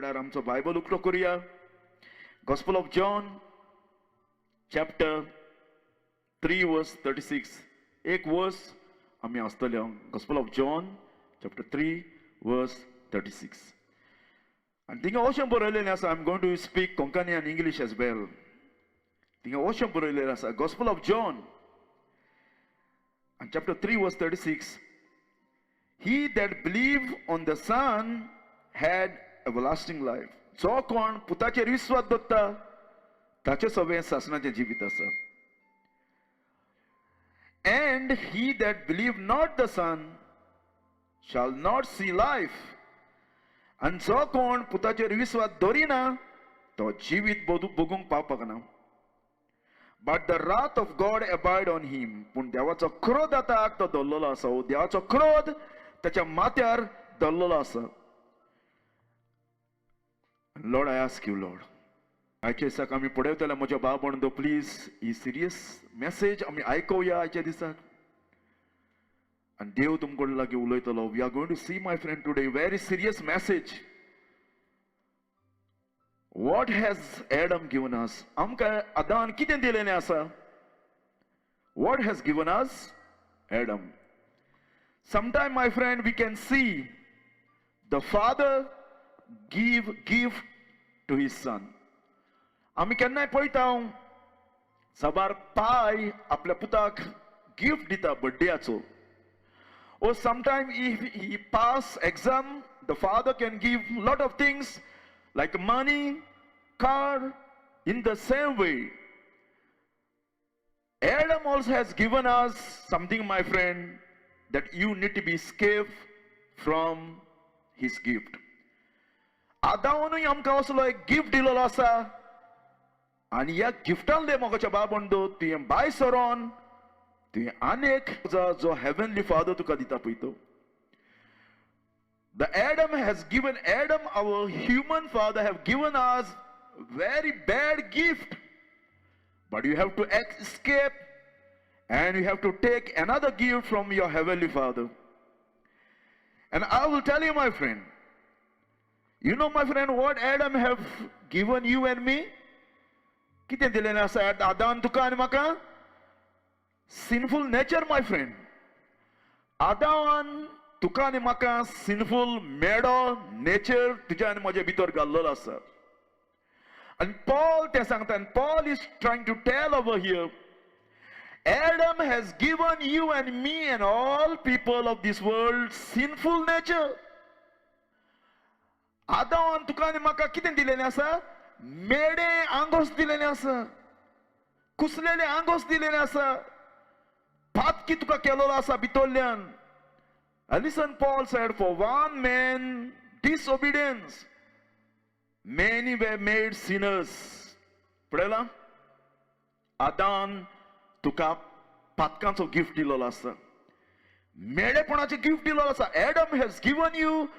वेळार आमचो बायबल उक्तो करुया. Gospel of John chapter 3 verse 36. एक वर्स आमी आसतले. Gospel of John chapter 3 verse 36. आनी थिंगा अशें बरयलेलें आसा. I am going to speak Konkani आनी इंग्लीश एज वेल. थिंगा अशें बरयलेलें आसा, गॉस्पल ऑफ जॉन आनी chapter 3 verse 36. He that believe on the Son had everlasting life. जो कोण पुताचेर विस्वास दवरता ताचे सगळें सासणाचें जिवीत आसा. And he that believe not the Son shall not see life. आनी जो कोण पुताचेर विस्वास दवरिना तो जिवीत बघूंक पावपाक ना. But the wrath of God abide on him. पूण देवाचो क्रोध आतां तो दवरलेलो आसा. देवाचो क्रोध त्याच्या माथ्यार दवरलेलो आसा. Lord, I ask you, Lord, आयच्या दिसाक आमी पळयतले म्हज्या भाव भयणो, प्लीज he serious message आमी आयकोया आयच्या दिसाक आनी देव तुमकां लागीं उलयतलो. We are going to see, my friend, today very serious message. What has Adam given us? आमकां आदान कितें दिलेलें आसा? What has given us Adam? Sometime, my friend, we can see the father give gift to his son. आमी केन्नाय पळयता, साबार पाय आपल्या पुताक गिफ्ट दिता बड्डेयाचो. Or sometime if he pass exam, the father can give lot of things like money, car. In the same way, Adam also has given us something, my friend, that you need to be escaped from his gift. आदावानूय आमकां असलो एक gift दिलेलो आसा आनी ह्या गिफ्टांतले मोगाच्या बाबंडो तुवें भायर सरोन तुवें आनेक जो हेवनली फादर तुका दिता पळय तो. The Adam has given, Adam, our human father, have given us very bad gift. But you have to escape and you have to take another gift from your heavenly Father. And I will tell you, my friend, you know, my friend, what Adam have given you and me? कितें दिलेलें आसा आदान तुका आनी म्हाका? Sinful nature, my friend. आदावान तुका आनी म्हाका सिनफूल मेडो nature तुज्या आनी म्हज्या भितर घाल्लेलो आसा. आनी पॉल तें सांगता, and Paul is trying to tell over here, Adam has given you and me and all people of this world sinful nature. आदावान तुका आनी म्हाका कितें दिलेलें आसा? मेडे आंगोस दिलेलें आसा, कुसलेले आंगोस दिलेलें आसा, पातकी तुका केलोलो आसा भितरल्यान. And listen, Paul said, for one man disobedience, many were made sinners. पळयला, आदान तुका पातकांचो गिफ्ट दिलेलो आसा, मेडेपणाचें गिफ्ट दिलेलो आसा. Adam has given you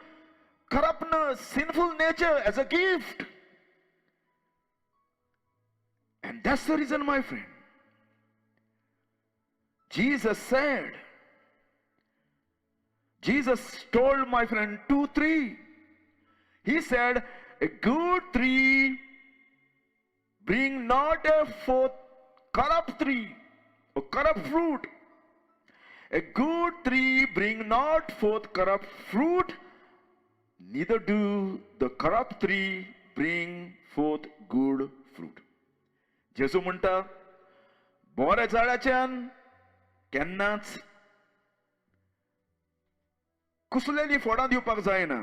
corruptness, sinful nature as a gift. And that's the reason, my friend, Jesus said, Jesus told, my friend, 2:3. He said, "A good tree bring not a forth corrupt tree or corrupt fruit. A good tree bring not forth corrupt fruit, neither do the corrupt tree bring forth good fruit." जेजू म्हणटा, बऱ्या झाडाच्यान केन्नाच कुसलेली फोडां दिवपाक जायना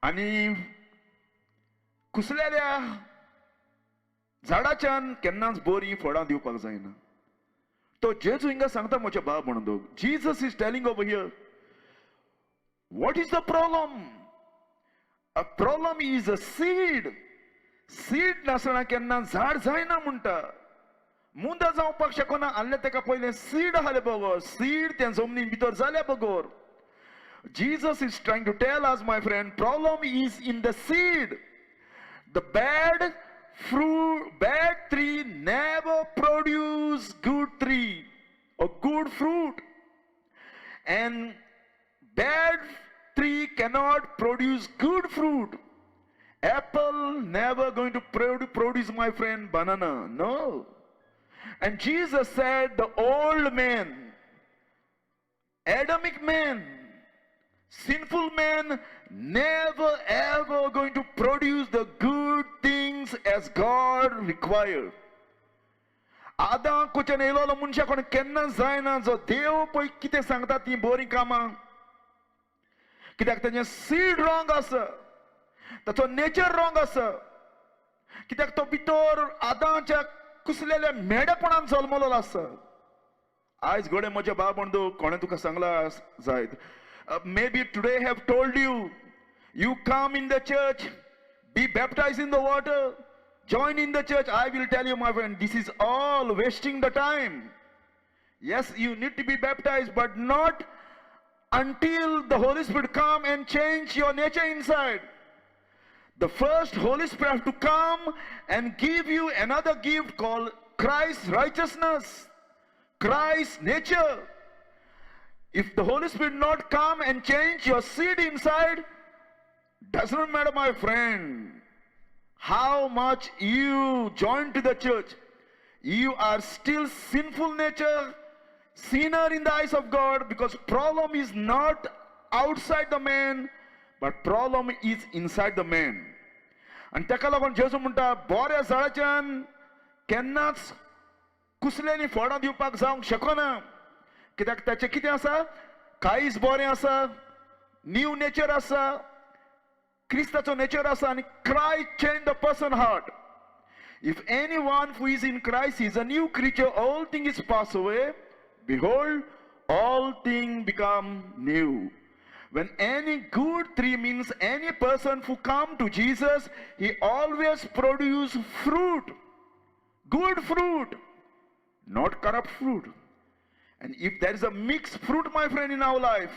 आनी कुसलेल्या झाडाच्यान केन्नाच बरी फळां दिवपाक जायना. तो जेजू हिंगा सांगता म्हज्या बाब म्हणून. Jesus is telling over here, what is the problem? A problem is a seed. Seed नासतना केन्ना झाड जायना म्हणटा. मुंदा जावपाक शकना आहले ताका पयलें सीड आहले बगर, सीड तें जमनीन भितर जाल्या बगर. Jesus is trying to tell us, my friend, problem is in the seed. The bad fruit, bad tree never produce good tree or good fruit. And bad tree cannot produce good fruit. Apple never going to produce, my friend, banana. No. And Jesus said the old man, Adamic man, sinful man, never ever going to produce the good things as God required. आदां कुच्यान येयलो मनशां कोण केन्ना जायना जो देव पळय कितें सांगता ती बरीं कामां, कित्याक तेजें सीड रॉंग आसा, ताचो नेचर रॉंग आसा, कित्याक तो भितर आदांच्या कुसलेल्या मेडेपणान जल्मलो आसा. आयज घडये म्हज्या भाव बंधू कोणें तुका सांगला जायत, maybe today have told you, you come in the church, be baptized in the water, join in the church. I will tell you, my friend, this is all wasting the time. Yes, you need to be baptized, but not until the Holy Spirit come and change your nature inside. The first Holy Spirit have to come and give you another gift called Christ's righteousness, Christ's nature. If the Holy Spirit not come and change your seed inside, doesn't matter, my friend, how much you join to the church, you are still sinful nature, sinner in the eyes of God, because problem is not outside the man, but problem is inside the man. आनी ताका लागून जेजू म्हणटा बऱ्या झाडाच्यान केन्नाच कुसलेली फळां दिवपाक जावंक शकना, कित्याक ताचें कितें आसा, काळीज बरें आसा, न्यू नेचर आसा, क्रिस्ताचो नेचर आसा, आनी Christ change the person heart. If anyone who is in Christ is a new creature, all things is pass away, behold, all things become new. When any good tree means any person who come to Jesus, he always produce fruit, good fruit, not corrupt fruit. And if there is a mixed fruit, my friend, in our life,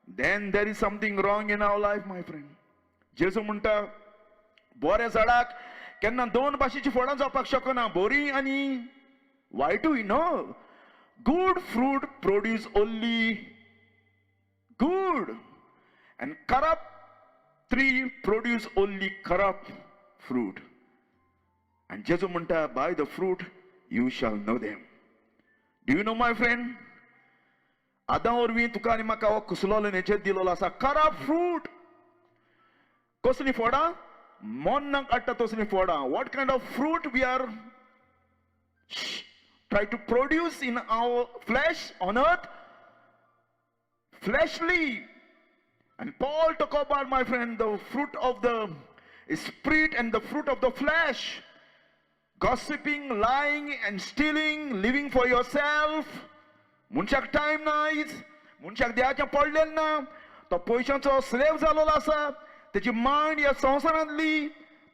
then there is something wrong in our life, my friend. जेजू म्हणटा बऱ्या झाडाक केन्ना दोन भाशेची फळां जावपाक शकना, बरी आनी वायटूय. No, good fruit produce only good, and corrupt tree produce only corrupt fruit. And जेजू म्हणटा by the fruit you shall know them. Do you know, my friend, आदां वरवीं तुका आनी म्हाका हो कुसलोलो नेचर दिलोलो आसा, करप्ट फ्रूट. कसलीं फळां? मोन्नाक हाडटा तसलीं फळां. What kind of fruit we are try to produce in our flesh on earth? Fleshly. And Paul talk about, my friend, the fruit of the spirit and the fruit of the flesh. Gossiping, lying and stealing, living for yourself. मनशाक time ना आयज, मनशाक देवाचें पडलेलें ना, तो पयशांचो slave जालोलो आसा, तेजी मायंड ह्या संवसारांतली,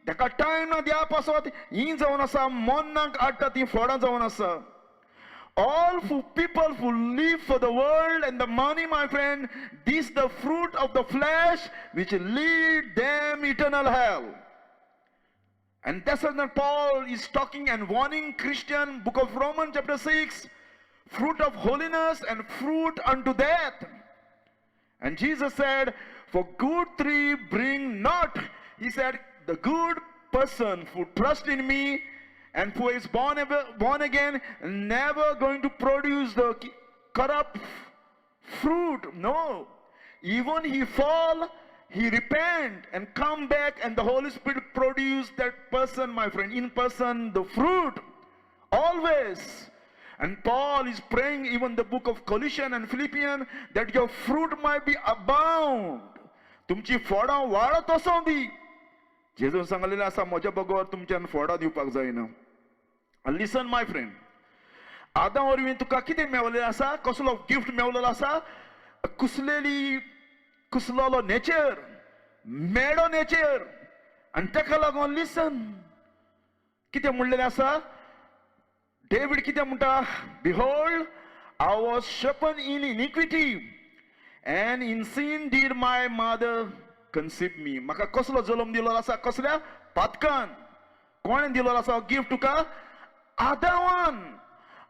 ताका टायम ना देवा पासत. ही जावन आसा मोन्नाक हाडटा ती फळां जावन आसा. All who people who live for the world and the money, my friend, this the fruit of the flesh which lead them eternal hell. And that's what Paul is talking and warning Christian, book of Romans chapter 6, fruit of holiness and fruit unto death. And Jesus said, for good tree bring not. He said, the good person who trusts in me and who is born again, never going to produce the corrupt fruit. No. Even he fall, he repent and come back, and the Holy Spirit produce that person, my friend, in person, the fruit. Always. And Paul is praying even the book of Colossians and Philippians that your fruit might be abound. तुमची फळां वाडत आसूं दी. जेजून सांगलेलें आसा म्हज्या बगर तुमच्यान फळां दिवपाक जायना. लिसन my friend, आदां वरवीं तुका कितें मेवलेलें आसा, कसलो गिफ्ट मेवलेलो आसा? कुसलेली कुसलोलो नेचर, मेडो नेचर. आनी ताका लागून लिसन कितें म्हणलेलें आसा, डेवीड कितें म्हणटा, behold I was shapen in iniquity and in sin did my mother conceive me. म्हाका कसलो जल्म दिलो आसा, कसल्या पातकान. कोणें दिलो आसा गिफ्ट तुका? आदावान.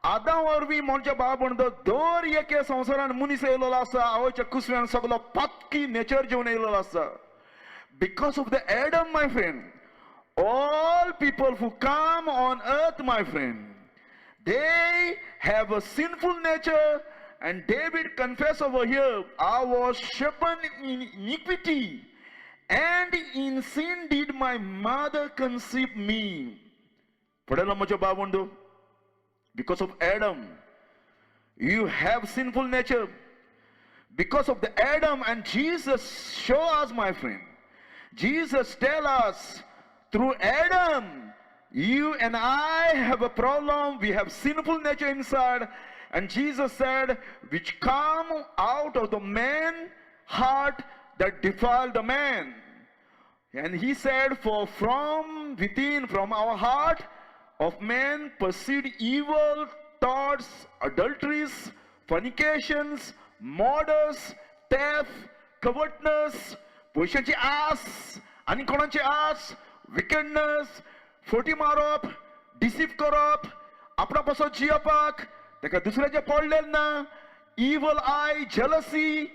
आदां वरवीं म्हज्या बाब म्हणटा दर एके संवसारान मनीस येयलेलो आसा, आवयच्या कुसव्यान सगलो पातकी नेचर जेवन येयलेलो आसा. Because of the Adam, my friend, all people who come on earth, my friend, they have a sinful nature. And David confessed over here, I was shapen in iniquity, and in sin did my mother conceive me. पडलो म्हज्या बाबंडो. Because of Adam, you have sinful nature. Because of the Adam, and Jesus show us, my friend. Jesus tell us through Adam, you and I have a problem. We have sinful nature inside. And Jesus said, which come out of the man heart that defile the man. And he said, for from within, from our heart of man proceed evil thoughts, adulteries, fornications, murders, theft, covetousness, पयशांची आस आनी कोणाची आस, विकेडनस, फटी मारप, deceive करप, आपणा पासत जियेवपाक ताका दुसऱ्याचें पडलें ना, इवल I, jealousy,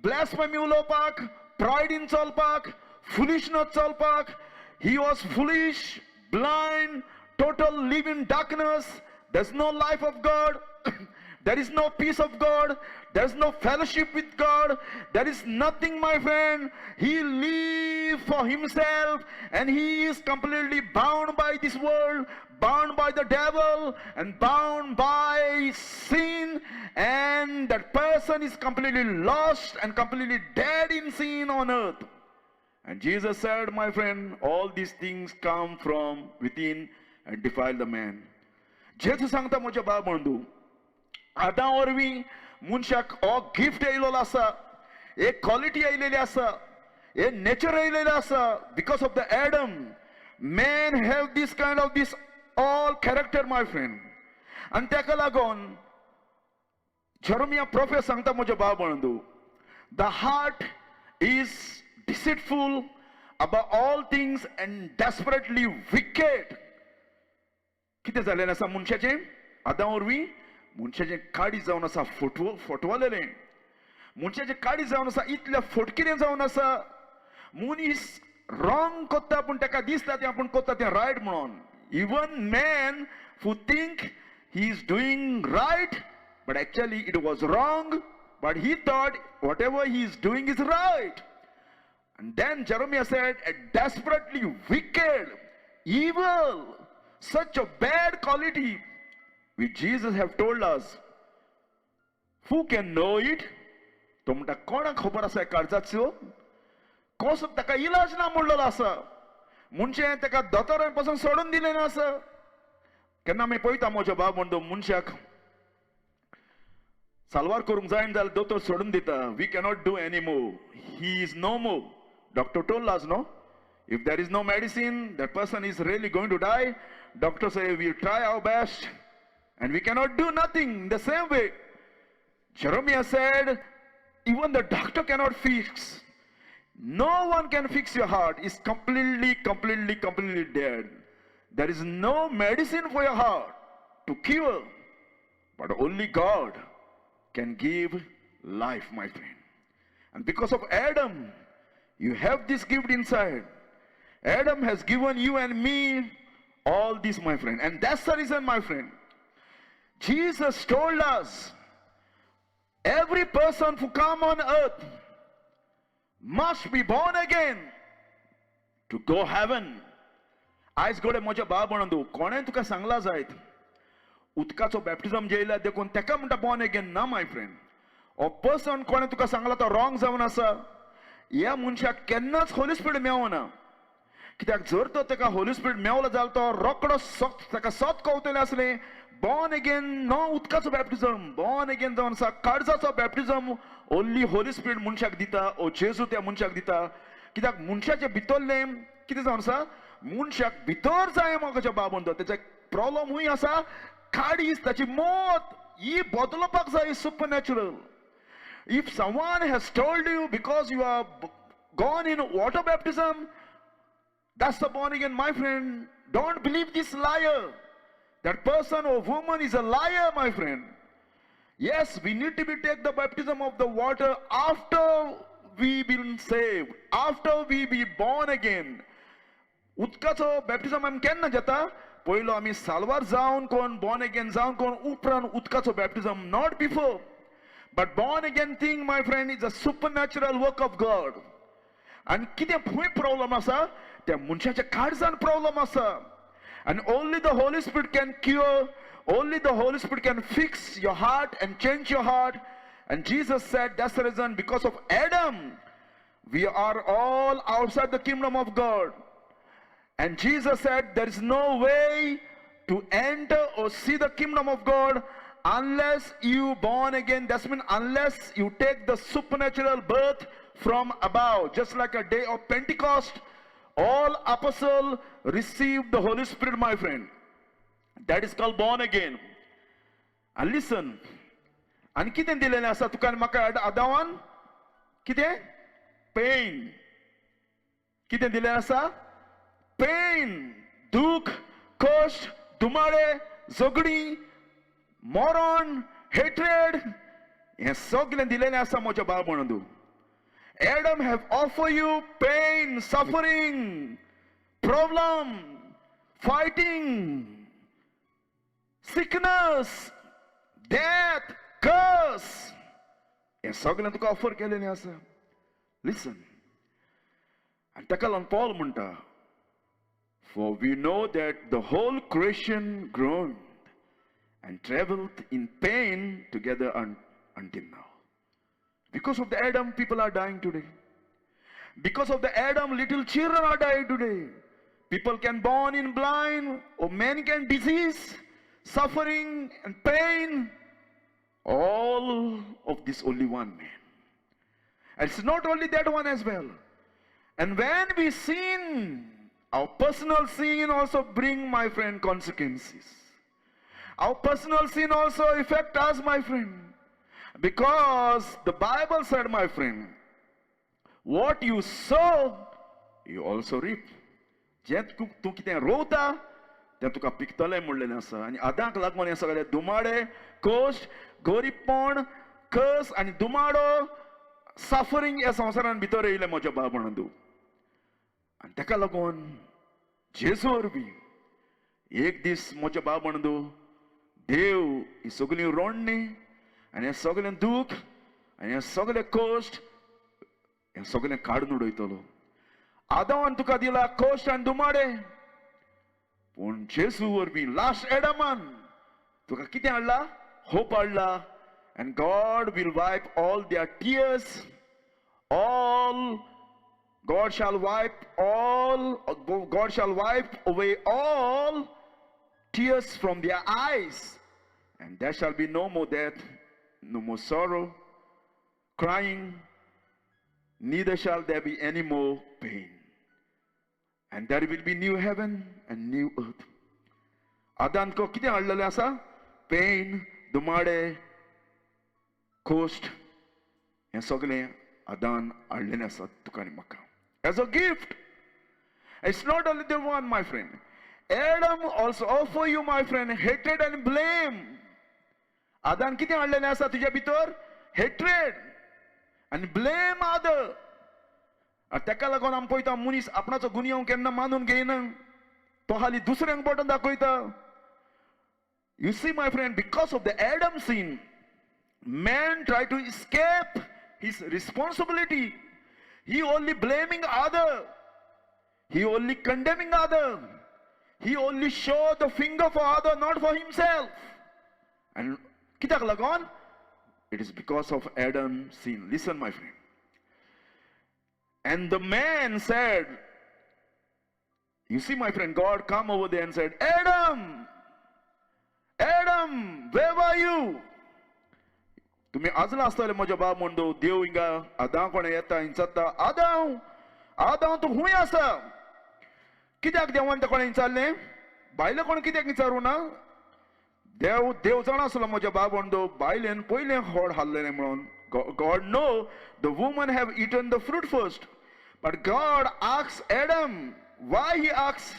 blasphemy उलोवपाक, प्रायडीन चलपाक, फुलिशनस चलपाक. He was foolish, blind, total live in darkness. There is no life of God. There is no peace of God. There is no fellowship with God. There is nothing, my friend. He lives for himself and he is completely bound by this world, bound by the devil, and bound by sin. And that person is completely lost and completely dead in sin on earth. And Jesus said, my friend, all these things come from within and defile the man. जेजू सांगता म्हज्या बाब म्हणू, आदां वरवीं मनशाक हो gift येयलेलो आसा, एक क्वॉलिटी येयलेली आसा, एक नेचर येयलेलें आसा. Because of the Adam, man have this kind of this all character, my friend. आनी ताका लागून जेरोमिया प्रोफेट सांगता म्हज्या बाब म्हणू, the heart is deceitful above all things and desperately wicked. कितें जालें आसा मनशाचें? आदां वरवीं मनशाचें काळीज जावन आसा फोटव फोटवलेलें. मनशाचें काळीज जावन आसा इतलें फोटकिरें जावन आसा. मनीस रॉंग करता पूण ताका दिसता तें आपूण करता तें रायट म्हणून. Even man who think he is doing right, but actually it was wrong, but he thought whatever he is doing is right. And then Jeremiah said, a desperately wicked, evil, such a bad quality, which Jesus have told us. Who can know it? तो म्हणटा कोणाक खबर आसा काळजाचो कसो ताका इलाज ना म्हणलेलो आसा. म्हणजे ताका दोतोरान पासून सोडून दिलें ना आसा. केन्ना आमी पळयता म्हज्या बाब म्हणतो मनशाक साल्वार करूंक जायना जाल्यार दोतोर सोडून दिता. We cannot do any more, he is no more. Doctor told us, no? If there is no medicine, that person is really going to die. Doctor say, we try our best and we cannot do nothing. In the same way, Jeremiah said, even the doctor cannot fix. No one can fix your heart. It's completely, completely, completely dead. There is no medicine for your heart to cure. But only God can give life, my friend. And because of Adam, you have this gift inside. Adam has given you and me all this, my friend. And that's the reason, my friend, Jesus told us, every person who come on earth must be born again to go heaven. आयज घडये म्हज्या बाब म्हणून कोणें तुका सांगला जायत उदकाचो बॅप्टिझम जेयला देखून तेका म्हणटा बॉर्न अगेन ना, my friend. हो पर्सन कोणें तुका सांगला तो रॉंग जावन आसा. ह्या मनशाक केन्नाच होली स्पिरिट मेवना. कित्याक जर तो ताका होली स्पिरिट मेवलो जाल्यार तो रोकडो सत ताका सत कवतलें आसलें. बॉर्न अगेन नो उदकाचो बॅप्टिझम, बॉर्न अगेन जावन आसा काळजाचो बॅप्टिझम. ओन्ली होली स्पिरिट मनशाक दिता, ओ जेजू त्या मनशाक दिता. कित्याक मनशाचे भितरलें कितें जावन आसा, मनशाक भितर जाय म्हाका बाब म्हणटा तेचे प्रॉब्लम हूंय आसा, काळीज ताची मत ही बदलपाक जाय. Supernatural. If someone has told you because you are gone in water baptism, that's the born again, my friend, don't believe this liar. That person or woman is a liar, my friend. Yes, we need to be take the baptism of the water after we been saved, after we be born again. उदकाचो बॅप्टिजम आमी केन्ना घेता? पयलो आमी साल्वार जावन कोण, born again जावन कोण, उपरांत उदकाचो baptism, not before. But born again thing, my friend, is a supernatural work of God. आनी कितें खंय प्रॉब्लम आसा? त्या मनशाच्या काळजान प्रॉब्लम आसा. And only the Holy Spirit can cure, only the Holy Spirit can fix your heart and change your heart. And Jesus said that's the reason, because of Adam, we are all outside the kingdom of God. And Jesus said there is no way to enter or see the kingdom of God unless you born again. That's mean unless you take the supernatural birth from above. Just like a day of Pentecost, all apostles received the Holy Spirit, my friend. That is called born again. And listen, आनी कितें दिलेलें आसा तुका आनी म्हाका आदावान? कितें? Pen. कितें दिलें आसा? पेन, दुख, कश्ट, दुमाळे, झगडीं, मरण, हेट्रेड, हें सगळें दिलेलें आसा म्हज्या भाव म्हणून. Adam have offer you pain, suffering, problem, fighting, sickness, death, curse. हें सगळें तुका ऑफर केलेलें आसा. लिसन, आनी ताका लागून पॉल म्हणटा, for we know that the whole creation groaned and travailed in pain together until now. Because of the Adam, people are dying today. Because of the Adam, little children are dying today. People can born in blind, or many can disease, suffering and pain. All of this only one man. And it's not only that one as well. And when we sin, our personal sin also bring, my friend, consequences. Our personal sin also affect us, my friend. Because the Bible said, my friend, what you sow, you also reap. जें तूं कितें रोवता तें तुका पिकतलें म्हणलेलें आसा. आनी आदांक लागून हें सगळें दुमाडे, कश्ट, गोरीबपण, कस आनी दुमाडो, सफरींग ह्या संवसारान भितर येयलें म्हज्या बाब म्हणून. आनी ताका लागून जेजू वरवीं एक दीस म्हज्या बाब म्हणून देव ही सगळीं रोडणी आनी हें सगळें दूख आनी हें सगळें कश्ट, हें सगळें काडून उडयतलो. आदावान तुका दिला कश्ट आनी दुमाडे, पूण जेजू वरवीं लास्ट एडमान तुका कितें हाडला? होप हाडला. And God will wipe all their tears, all God shall wipe all, God shall wipe away all tears from their eyes, and there shall be no more death, no more sorrow, crying, neither shall there be any more pain. And there will be new heaven and new earth. आदान को कितें हाडलेलें आसा? Pen, दुमाडे, cost, हें सगळें आदान हाडलेलें आसा तुका आनी म्हाका as a gift. It's not only the one, my friend. Adam also offer you, my friend, hatred and blame. आदान कितें हाडलेलें आसा तुज्या भितर? हेट्रेड आनी ब्लेम अदर. आनी ताका लागून आमी पळयता, मनीस आपणाचो गुन्यांव केन्ना मानून घेयना, तो हाली दुसऱ्यांक बोटां दाखयता. You see, my friend, because of the Adam sin, man try to escape his responsibility. He only blaming other. He only condemning other. He only show the finger for other, not for himself. And कित्याक लागून? It is because of Adam sin. Listen, my friend. And the man said, you see, my friend, God come over there and said, "Adam, Adam, where were you?" तुम्ही आजला आसतले म्हज्या बाब म्हणतो, देव हिंगा आदां कोण येता विचारता, आदांव, आदांव, तूं खूंय आसा? कित्याक देवान ते कोणें विचारलें? बायले कोण कित्याक विचारूं ना? देव देव जाणा आसलो म्हज्या बाब म्हणतो, बायलेन पयलें खोड हाडलेलें म्हणून. God know the woman have eaten the fruit first, but God asks Adam. Why he asks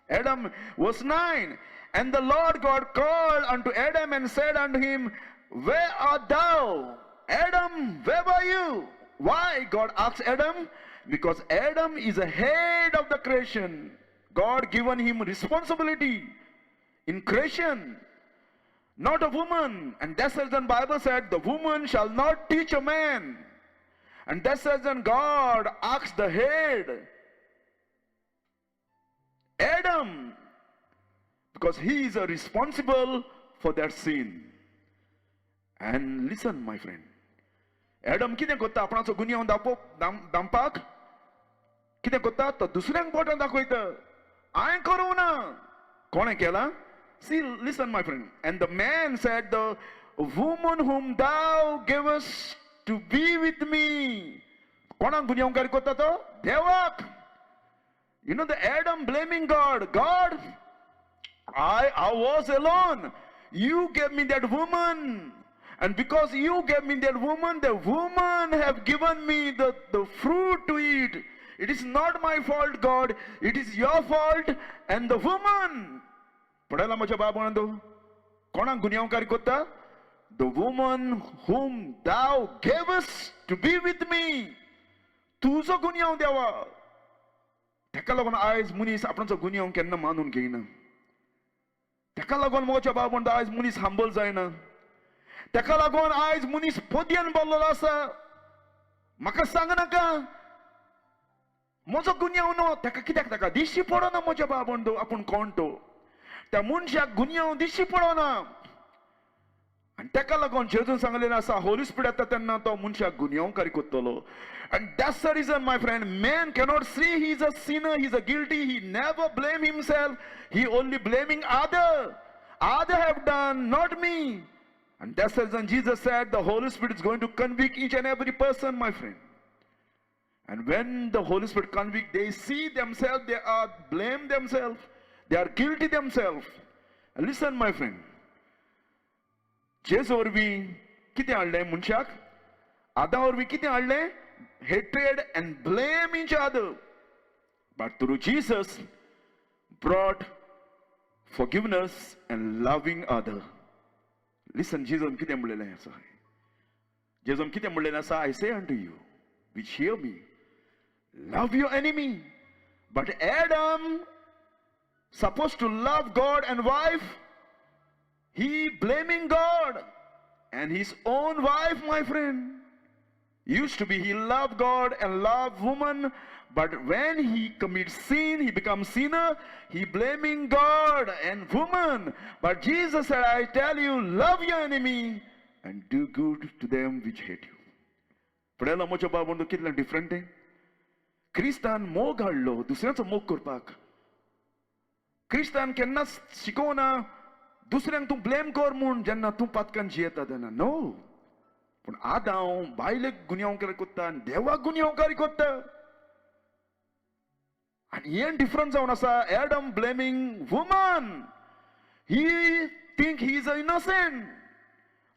Adam? Verse 9. And the Lord God called unto Adam and said unto him, Where art thou? Adam, where were you? Why God asked Adam? Because Adam is a head of the creation. God given him responsibility in creation, not a woman. And that's the reason Bible said, the woman shall not teach a man. And that's the reason God asked the head, Adam, because he is a responsible for that sin. And listen, my friend, Adam कितें करता आपणाचो गुन्यांव दापो दामपाक कितें करता? तो दुसऱ्यांक बोटां दाखयता, हांवें करूं ना. कोणें केलां? See, listen, my friend. And the man said, the woman whom thou gavest to be with me. कोणाक गुन्यांवकारी करता तो? देवाक. You know, the Adam blaming God. God, I was alone. You gave me that woman. And because you gave me that woman, the woman have given me the fruit to eat. It is not my fault, God. It is your fault and the woman. पळयला म्हज्या बाबा, कोणाक गुन्यांवकारी करता? The woman whom thou gavest to be with me. तुजो गुन्यांव देवा. ताका लागून आयज मनीस आपणाचो गुन्यांव केन्ना मानून घेयना. ताका लागून म्हज्या बाबा म्हणटा, आयज मनीस हंबल जायना. ताका लागून आयज मनीस पोदयेन बरलेलो आसा. म्हाका सांग नाका, म्हजो गुन्यांव न्हू. ताका कित्याक ताका दिश्टी पडना म्हज्या बाबा आपूण कोण तो. त्या मनशाक गुन्यांव दिश्टी पडना. आनी ताका लागून जेजून सांगलेलें आसा, होली स्पिरिट येता तेन्ना तो मनशाक गुन्यांवकारी करतलो. And that's the reason, my friend, man cannot see he is a sinner, he is a guilty, he never blame himself, he only blaming other. Other have done, not me. And that's the reason Jesus said the Holy Spirit is going to convict each and every person, my friend. And when the Holy Spirit convict, they see themselves, they are blame themselves, they are guilty themselves. And listen, my friend. जेजू वरवीं कितें हाडलें मनशाक? आदा वरवीं कितें हाडलें? Hatred and blame each other. But through Jesus brought forgiveness and loving other. Listen, Jesus कितें म्हणलेलें आसा? जेजून कितें म्हणलेलें आसा? I say unto you, which hear me, love your enemy. But Adam supposed to love God and wife, he blaming God and his own wife, my friend. Used to be he loved God and loved woman, but when he commits sin, he becomes sinner, he blaming God and woman. But Jesus said, I tell you, love your enemy and do good to them which hate you. पळयला म्हज्या बाबा कितलें different तें. क्रिस्तान मोग हाडलो दुसऱ्यांचो मोग करपाक. क्रिस्तान केन्नाच शिकोवना दुसऱ्यांक तूं ब्लेम कर म्हूण जेन्ना तूं पातकान जियेता तेन्ना. नो. पूण आदांव बायलेक गुन्यांवकारी करता आनी देवाक गुन्यांवकारी करता. आनी हें डिफरंस जावन आसा. Adam blaming woman, he think he is a innocent.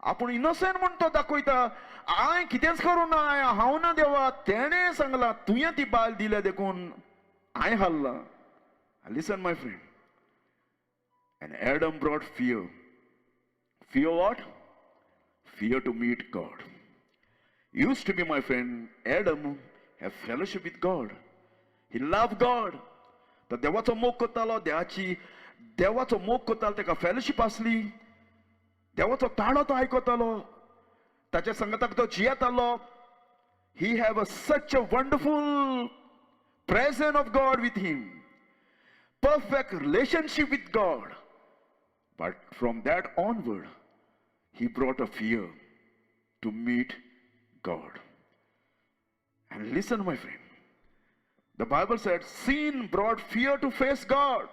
आपूण इनोसंट म्हूण तो दाखयता. हांवें कितेंच करूं ना, हांव ना देवा, तेणें सांगलां तुवें ती बायल दिल्या देखून हांवें हाडलां. Listen, my friend. And Adam brought fear. Fear what? Fear to meet God. Used to be, my friend, Adam have fellowship with God. He loved God. तर देवाचो मोग करतालो, देवाची देवाचो मोग करतालो, ताका फेलोशीप आसली. देवाचो ताळो तो आयकतालो, ताच्या संगताक तो जियेतालो. He have a such a wonderful presence of God with him, perfect relationship with God. But from that onward, he brought a fear to meet God. And listen, my friend, the Bible said sin brought fear to face God.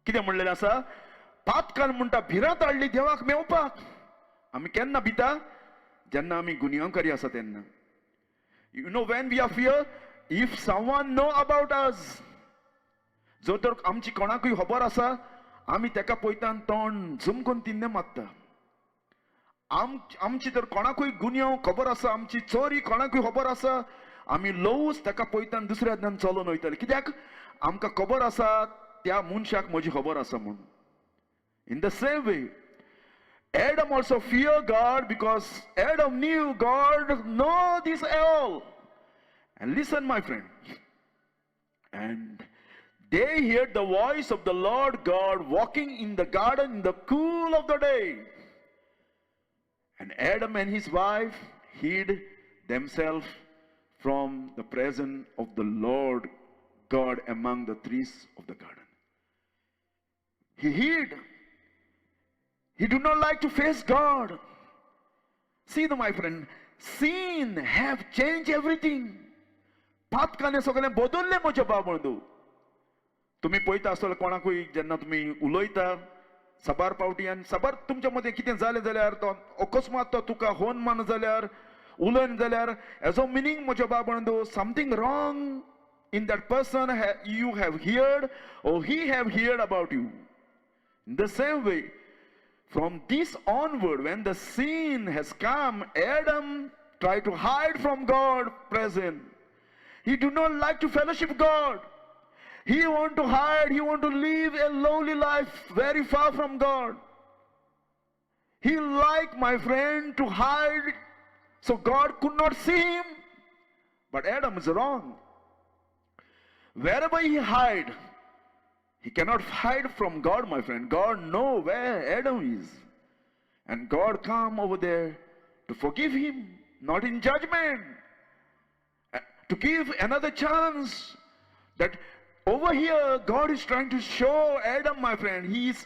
कितें म्हणलेलें आसा? पातकान म्हणटा भिरांत हाडली देवाक मेवपाक. आमी केन्ना भिता? जेन्ना आमी गुन्यांवकारी आसा तेन्ना. You know when we are fear? If someone know about us. जर तर आमची कोणाकूय खबर आसा, आमी तेका पळयता तोंड झुमकून तिन्ने मारता. आमची तर कोणाकूय गुन्यांव खबर आसा, आमची चोरी कोणाकूय खबर आसा, आमी ल्हवूच ताका पळयता दुसऱ्या दिसान चलोन वयतले. कित्याक? आमकां खबर आसा त्या मनशाक म्हजी खबर आसा म्हूण. In the same way, Adam also fear God because Adam knew God know this all. And listen, my friend. And they heard the voice of the Lord God walking in the garden in the cool of the day. And Adam and his wife hid themselves from the presence of the Lord God among the trees of the garden. He hid. He did not like to face God. See, my friend, sin have changed everything. पातकाने सगळें बदललें म्हज्या बाब. तुमी पळयता आसतले कोणाकूय जेन्ना तुमी उलयता साबार पावटी आनी साबार तुमच्या मदें कितें जालें जाल्यार तो अकस्मात तो तुका होन मान जाल्यार उलयन जाल्यार एजो मिनींग म्हज्या बाब, something wrong in that person you have heard or he have heard about you. In the same way, from this onward, when the sin has come, Adam tried to hide from God present. He do not like to fellowship God. He want to hide, he want to live a lonely life very far from God. He like, my friend, to hide so God could not see him. But Adam is wrong. Wherever he hide, he cannot hide from God, my friend. God know where Adam is. And God come over there to forgive him, not in judgment, to give another chance. That over here, God is trying to show Adam, my friend, he is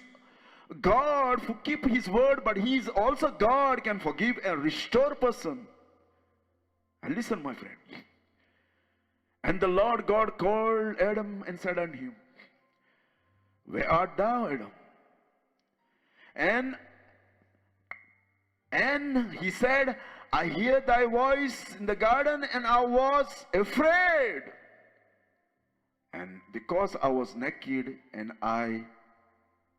God who keep his word, but he is also God can forgive and restore person. And listen, my friend. And the Lord God called Adam and said unto him, "Where art thou, Adam?" And he said, "I hear thy voice in the garden, and I was afraid. And because I was naked, and I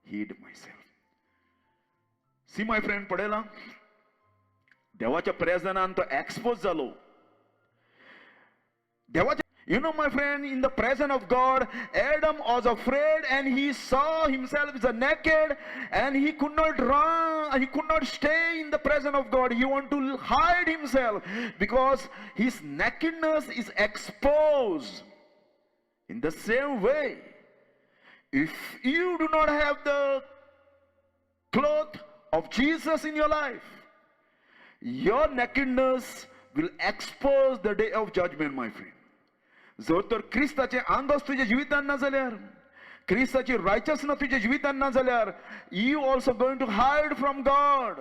hid myself." See, my friend, पळयला देवाच्या प्रेजनान तो expose जालो. देवाच्या. You know, my friend, in the presence of God, Adam was afraid and he saw himself as a naked and he could not run, he could not stay in the presence of God. He wanted to hide himself because his nakedness is exposed. In the same way, if you do not have the cloth of Jesus in your life, your nakedness will expose the day of judgment, my friend. जर तर क्रिस्ताचे आंगोस तुज्या जिवितान ना जाल्यार, क्रिस्ताची रायचसनेस तुज्या जिवितान ना जाल्यार, you also going to hide from God,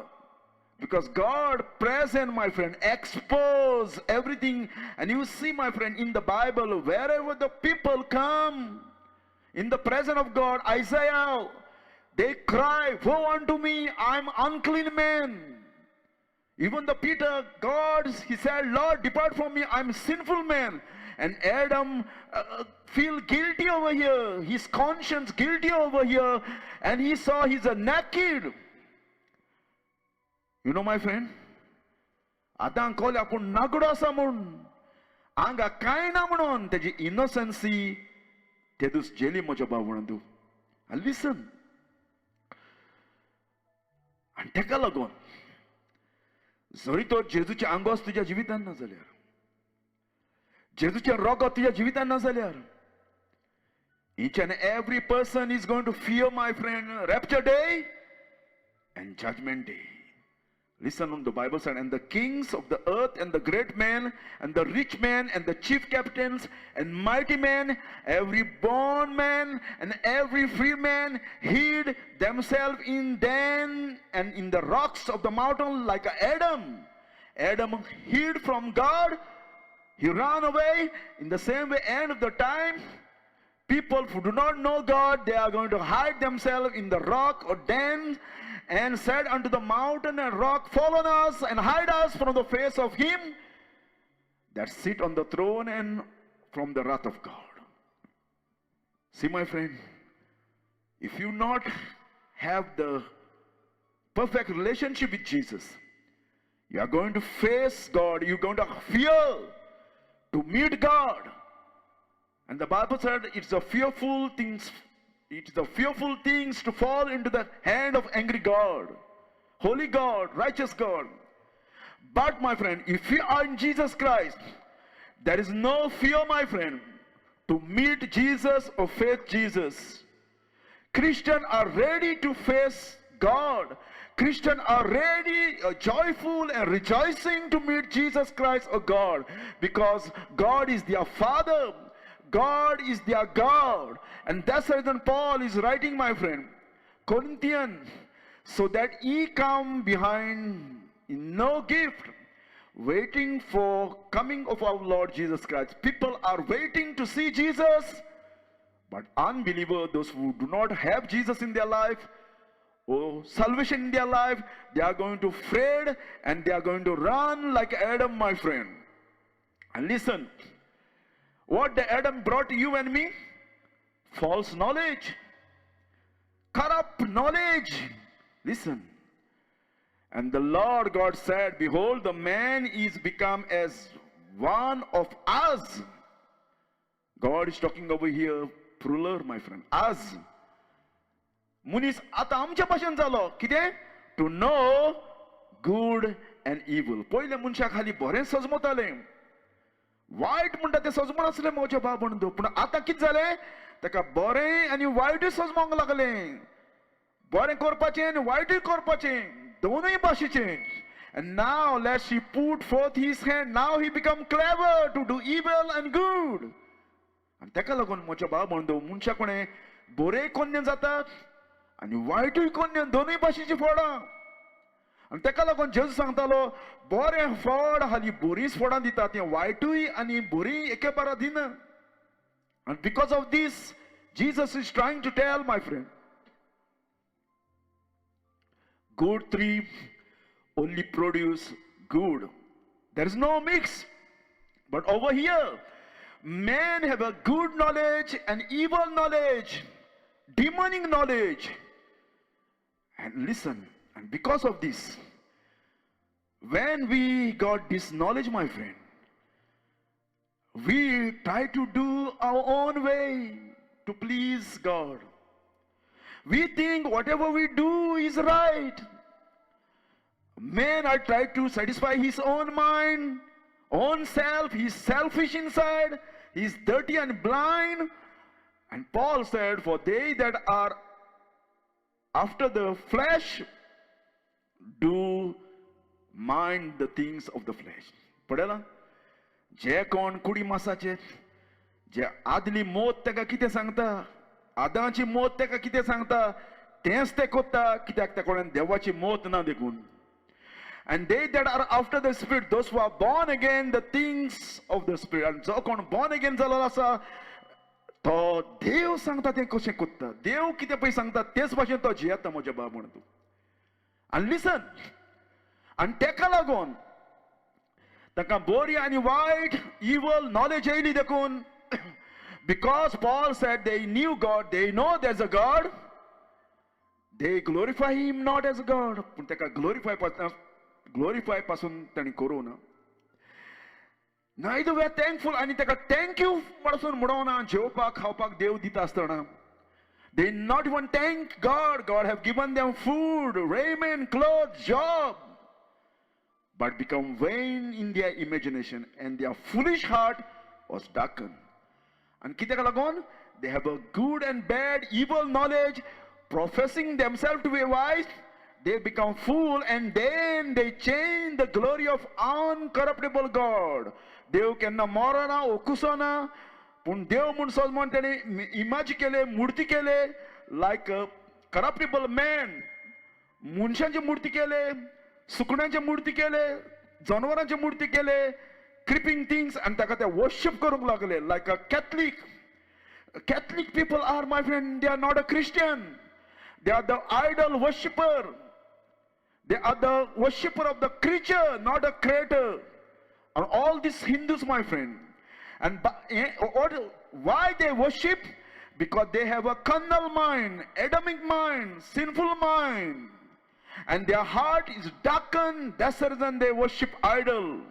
because God present, my friend, expose everything. And you see, my friend, in the Bible, wherever the people come in the presence of God, Isaiah, they cry, "Woe unto me, I am unclean man." Even the Peter, God, he said, "Lord, depart from me, I am sinful man." And Adam feel guilty over here, his conscience guilty over here, and he saw he's a naked. You know, my friend, आतां कळ्ळें आपूण नागडो आसा म्हूण, आंगा कांय ना म्हणून तेजी इनोसन्सी तेदूस जेली म्हज्या भाव म्हणून. लिसन, आनी तेका लागून जरी तो जेजूचे आंगोस तुज्या जिवितान ना जाल्यार, जेजूचें रोगत तुज्या जिवितान ना जाल्यार, each and every person is going to fear, my friend, rapture day and judgment day. Listen on the Bible said, "And the kings of the earth and the great men and the rich men and the chief captains and mighty men, every bond man and every free man hid themselves in den and in the rocks of the mountain like Adam. Adam hid from God. He ran away. In the same way, end of the time, people who do not know God, they are going to hide themselves in the rock or den, and said unto the mountain and rock, Fall on us and hide us from the face of him that sit on the throne and from the wrath of God." See, my friend, if you not have the perfect relationship with Jesus, you are going to face God, you're going to fear to meet God. And the Bible said it's a fearful thing, It is a fearful things to fall into the hand of angry God, holy God, righteous God. But my friend, if you are in Jesus Christ, there is no fear, my friend, to meet Jesus or face Jesus. Christians are ready to face God. Christians are ready, joyful and rejoicing to meet Jesus Christ or God, because God is their Father. God is their God. And that's the reason Paul is writing, my friend, Corinthians, so that ye come behind in no gift, waiting for coming of our Lord Jesus Christ. People are waiting to see Jesus, but unbeliever, those who do not have Jesus in their life or salvation in their life, they are going to afraid and they are going to run like Adam, my friend. And listen, what the Adam brought you and me? False knowledge, corrupt knowledge. Listen. And the Lord God said, behold, the man is become as one of us. God is talking over here, plural, my friend, us. मनीस आतां आमच्या भाशेन जालो. कितें? To know good and evil. पयले मनशाक खाली बरें सजमतालें, वायट म्हणटा तें सजमनासलें म्हज्या बाब म्हणून. पूण आतां कितें जालें, ताका बरें आनी वायटूय सजमोंक लागलें. बरें करपाचें आनी वायटूय करपाचें, दोनूय भाशेचें. And now lest he put forth his hand, now he become clever to do evil and good. आनी ताका लागून म्हज्या बाब म्हणून मनशाक कोणें बरें कोन्य जाता आनी वायटूय कोन्य, दोनूय भाशेचीं फळां. आनी ताका लागून जेजू सांगतालो, बरें फळ हाली बरींच फळां दिता, तें वायटूय आनी बरीं एके बारा दिना. And because of this, Jesus is trying to tell, my friend, good tree only produce good. There is no mix. But over here, men have a good knowledge and evil knowledge, demonic knowledge. And listen, and because of this, when we got this knowledge, my friend, we try to do our own way to please God. We think whatever we do is right. Man are trying to satisfy his own mind, own self. He's selfish inside. He's dirty and blind. And Paul said, for they that are after the flesh do mind the things of the flesh. पळयलां, जे कोण कुडी मासाचे, जे आदली मौत ताका कितें सांगता, आदांची मौत ताका कितें सांगता, तेंच ते कोत्ता, कित्याक त्या कोणान देवाची मौत ना देखून. And they that are after the Spirit, those who are born again, the things of the Spirit. आनी जो कोण born again जालो आसा तो देव सांगता तें कशें कोत्ता, देव कितें पळय सांगता तेच भाशेन तो जियेता म्हज्या बाब म्हणून तूं. आनी लिसन, आनी तेका लागून तांकां बरी आनी वायट इवल नॉलेज येयली देखून, because Paul said they knew God, they know there's a God, they glorify him not as a God. पूण ताका ग्लोरिफाय पासून तांणी करूं ना. Neither we are thankful, आनी ताका thank you पासून म्हणोना. जेवपाक खावपाक देव दिता आसतना they not even thank God. God have given them food, raiment, clothes, job, but become vain in their imagination and their foolish heart was darkened. आनी कित्याक लागून? They have a good and bad evil knowledge, professing themselves to be wise, they become fool and then they change the glory of uncorruptible God. देव केन्ना मरना, ओकुसना, पूण देव म्हूण सजमोन तेणें इमाज केले, मुर्ती केले, लायक अ करप्टेबल मॅन. मनशांची मुर्ती केले, सुकण्यांची मुर्ती केले, जनावरांची मुर्ती केले, क्रिपींग थिंग्स, आनी ताका ते वर्शिप करूंक लागले like a Catholic. Catholic people are, my friend, they are not a Christian. They are the idol worshipper. They are the worshipper of the creature, not a creator. And all these Hindus, my friend. And why they worship? Because they have a carnal mind, Adamic mind, sinful mind. And their heart is darkened. That's the reason they worship idol.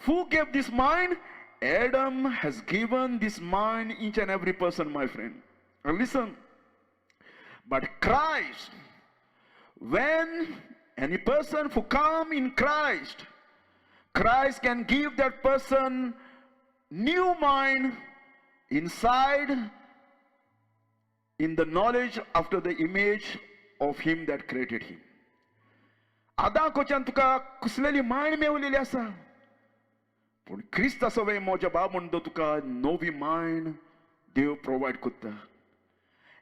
Who gave this mind? Adam has given this mind each and every person, my friend. And listen. But Christ, when any person who come in Christ, Christ can give that person new mind inside in the knowledge after the image of him that created him. आदां कोच्यान तुका कुसलेली mind मेवलेली आसा, पूण क्रिस्ता सवें म्हज्या बाब म्हणटा तुका नवी मायंड देव प्रोवायड करता.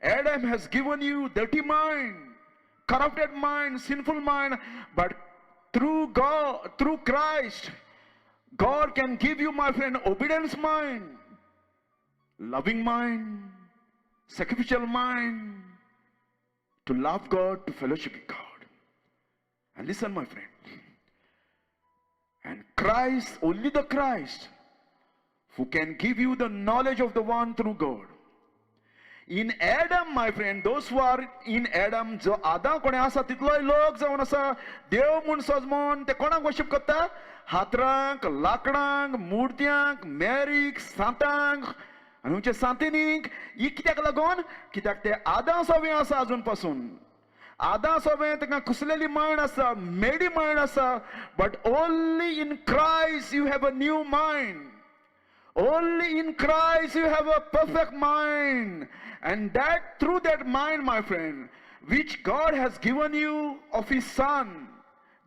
Adam has given you dirty mind, corrupted mind, sinful mind, but through God, through Christ, God can give you, my friend, obedience mind, loving mind, sacrificial mind, to love God, to fellowship with God. And listen, my friend, and Christ, only the Christ, who can give you the knowledge of the one true God. In Adam, my friend, those who are in Adam, जो आदां कोणे आसा तितलोय लोक जावन आसा देव म्हूण सजमोन ते कोणाक वर्शीप करता? हातरांक, लाकडांक, मुर्त्यांक, मेरीक, सांतांक आनी खंयचे सांतिनीक. ही कित्याक लागून? कित्याक ते आदां सवें आसा. अजून पासून आदां सवें तांकां कुसलेली मायंड आसा, मेडी मायंड आसा. But only in Christ you have a new mind. Only in Christ you have a perfect mind. And that through that mind, my friend, which God has given you of His Son.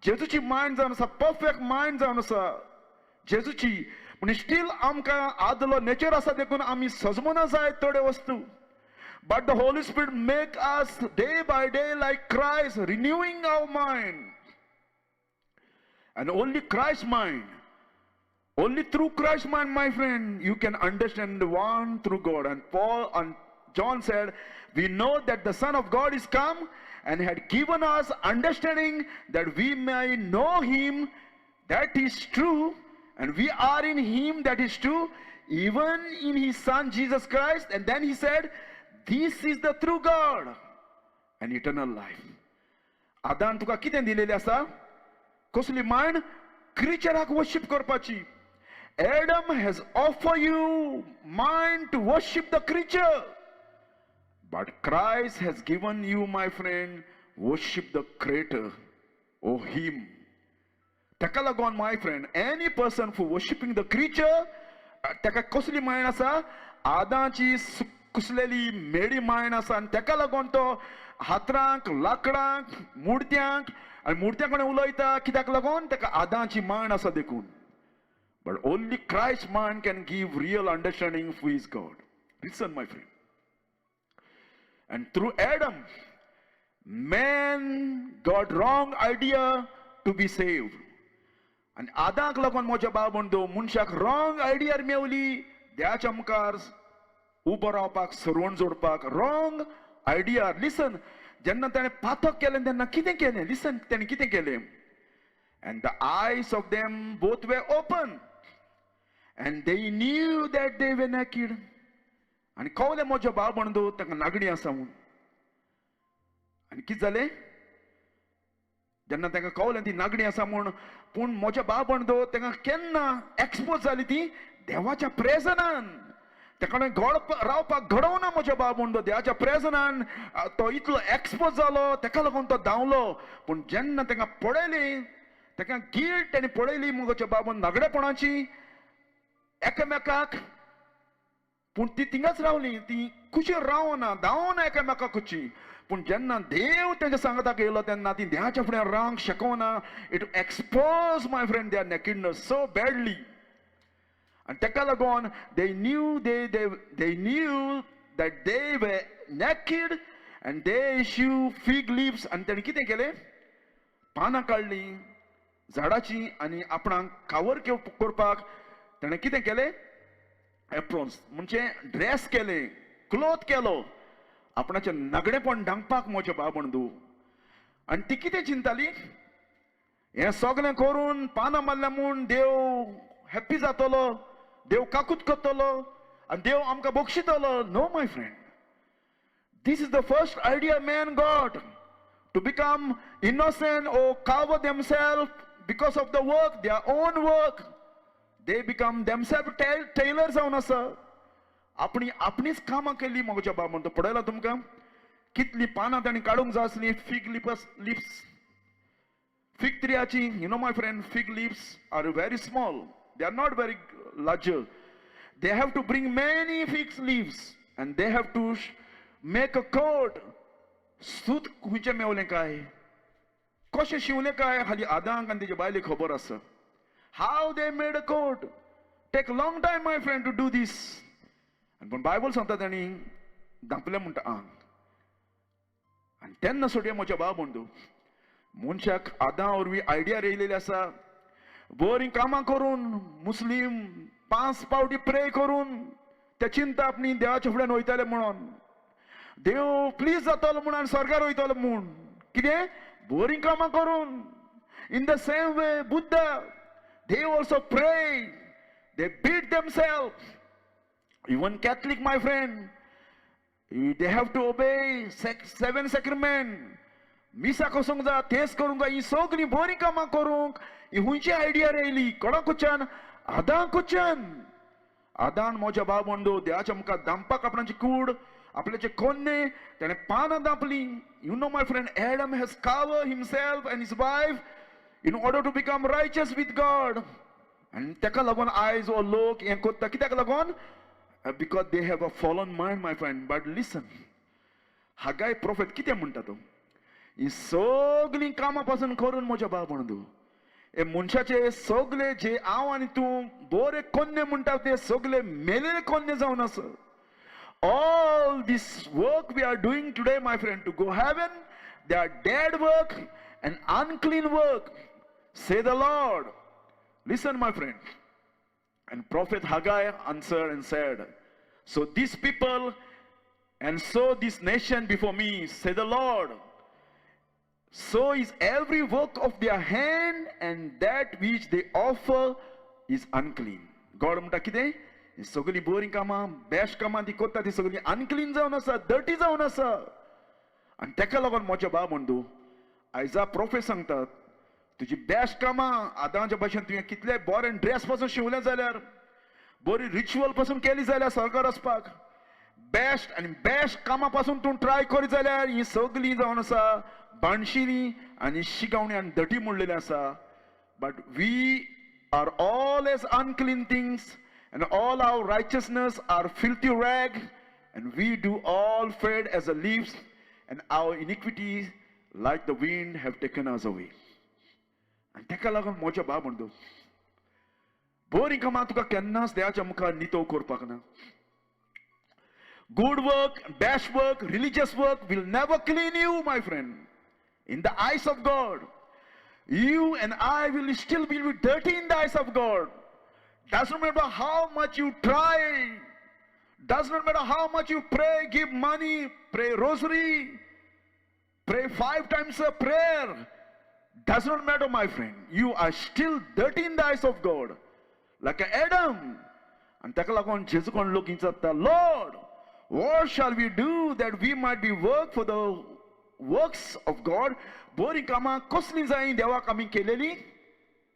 जेजूची mind जावन आसा, perfect mind जावन आसा जेजूची. पूण steel आमकां आदलो nature आसा, देखून आमी सजमना जाय थोड्यो वस्तू. But the Holy Spirit make us day by day like Christ, renewing our mind. And only Christ mind, only through Christ mind, my friend, you can understand the one true God. And Paul and John said, we know that the Son of God is come and had given us understanding that we may know him that is true, and we are in him that is true, even in his Son Jesus Christ. And then he said, this is the true God and eternal life. आदान तुका कितें दिलेलें आसा? कसली mind? क्रिचराक worship करपाची. Adam has offered you mind to worship the creature. But Christ has given you, my friend, worship the Creator, or Him. ताका लागून, my friend, any person for worshipping the creature, ताका कसली mind आसा? आदांची कुसलेली मेडी mind आसा. आनी ताका लागून तो हातरांक, लाकडांक, मुर्त्यांक आनी मुर्त्यां कडेन उलयता. कित्याक लागून? ताका आदांची मायंड आसा देखून. But only Christ's mind can give real understanding who is God. Listen, my friend. And through Adam, man got wrong idea to be saved. आनी आदांक लागून म्हज्या बाब म्हणतो मनशाक रॉंग आयडिया मेवली देवाच्या मुखार उबो रावपाक, सरवण जोडपाक. Wrong idea. लिसन, जेन्ना ताणें पातक केलें तेन्ना कितें केलें? लिसन, ताणें कितें केलें? And the eyes of them both were open and they knew that they were naked. आनी कवलें म्हज्या बाब म्हणतो तांकां नागडी आसा म्हूण. आनी कितें जालें जेन्ना तांकां कवलें ती नागडी आसा म्हूण? पूण म्हज्या बाब म्हणतो तांकां केन्ना एक्सपोज जाली ती? देवाच्या प्रेजनान. ताका घड रावपाक घडोवना. म्हज्या बाब म्हणतो देवाच्या प्रेजनान तो इतलो एक्सपोज जालो, ताका लागून तो धांवलो. पूण जेन्ना तांकां पळयली, ताका गिल्ट ताणें पळयली म्हज्या बाबून नागडेपणाची एकामेकाक. पूण ती थिंगाच रावली, ती कुशीर रावना, धांवना एकामेका कुशी. पूण जेन्ना देव तेंच्या सांगाताक येयलो तेन्ना ती देवाच्या फुड्यान रावंक शकना. It expose, my friend, their nakedness so badly. आनी ताका लागून they knew that they were naked and they sew fig leaves. आनी ताणें कितें केलें? पानां काडलीं झाडाची आनी आपणाक कावर करपाक ताणें कितें केलें? एप्रोन्स म्हणजे ड्रेस केले, क्लोथ केलो आपणाचें नागडेपण धांपपाक म्हज्या बाब बंधू. आनी ती कितें चिंताली? हें सगळें करून पानां मारल्या म्हूण देव हॅप्पी जातलो, देव काकूत करतलो आनी देव आमकां बक्षितलो. No, my friend, this is the first idea man got to become innocent or cover themselves because of the work, their own work. They become themselves tailors जावन आसा. आपणी आपणीच कामां केली. म्हज्या बाब म्हणटा पळयला तुमकां. कितलीं पानां ताणें काडूंक जाय आसलीं fig lips lips fig ट्रियाची. You know, my friend, fig leaves are very small. They are not very large. They have to bring many fig leaves and they have to make a coat. सूत खंयचें मेवलें काय, कशें शिंवलें काय, हाली आदांक आनी तेजे बायलेक खबर आसा. How they made a coat. Take long time, my friend, to do this. पूण बायबल सांगता तांणी धांपलें म्हणटा आंग. आनी तेन्ना सोडया म्हज्या बाब म्हणटू मनशाक आदां वरवीं आयडिया येयलेली आसा. बरीं कामां करून, मुस्लीम पांच पावटी प्रे करून ते चिंता आपणी देवाच्या फुड्यान वयताले म्हणून, देव प्लीज जातलो म्हूण आनी स्वर्गार वयतलो म्हूण. कितें बरीं कामां करून. In the same way Buddha, they also pray, they beat themself. Even Catholic, my friend, they have to obey seven sacrament. मिसाक वचूंक जाय, तेंच करूंक जाय. ही सगळीं बरीं कामां करूंक ही खंयची आयडिया येयली? कोणा कडच्यान? आदां कडच्यान. आदान म्हज्या भाव बंधू देवाच्या मुखार दामपाक आपणाची कूड, आपल्याचे कोन्ने ताणें पानां दांपली. You know, my friend, Adam has cover himself and his wife in order to become righteous with God. आनी ताका लागून आयज हो लोक हें करता. कित्याक लागून? Because they have a fallen mind, my friend. But listen, Haggai prophet कितें म्हणटा तो? ही सगळीं कामां पासून करून म्हज्या भाव बंधू, हे मनशाचे सगळे जे हांव आनी तूं बरे कोन्ने म्हणटा ते सगळे मेलेले कोन्ने जावन आसा. All this work we are doing today, my friend, to go heaven, they are dead work and unclean work, say the Lord. Listen, my friend. And Prophet Haggai answered and said, "So these people and so this nation before me, say the Lord, so is every work of their hand, and that which they offer is unclean." God म्हणटा कितें? ही सगळीं बरीं कामां, best कामां ती करता ती सगळीं अनक्लीन जावन आसा, डर्टी जावन आसा. आनी ताका लागून म्हज्या बाब म्हणटू आयजा प्रोफेट सांगतात, तुजी बेस्ट कामां आदांच्या भाशेन तुवें कितले बरें ड्रेस पासून शिंवलें जाल्यार, बरी रिच्युअल पासून केली जाल्यार, स्वर्गार वचपाक बेस्ट आनी बेस्ट कामां पासून तूं ट्राय करीत जाल्यार, ही सगळीं जावन आसा बाणशिनी आनी शिगावणी आनी डर्टी म्हणलेली आसा. But we are all as unclean things, and all our righteousness are filthy rag, and we do all fade as a leaves, and our iniquities like the wind have taken us away. आनी ताका लागून म्हज्या बाब म्हणतो, बरीं कामां तुका केन्नाच देवाच्या मुखार नितळ करपाक ना. Good work, best work, religious work will never clean you, my friend, in the eyes of God. You and I will still be dirty in the eyes of God. Doesn't matter how much you try, does not matter how much you pray, give money, pray rosary, pray five times a prayer. Does not matter, my friend. You are still dirty in the eyes of God. Like Adam. आनी ताका लागून जेजू कोण लोक विचारता, "Lord, what shall we do that we might be work for the works of God?" बरीं कामां कसलीं जाय देवाक आमी केलेली?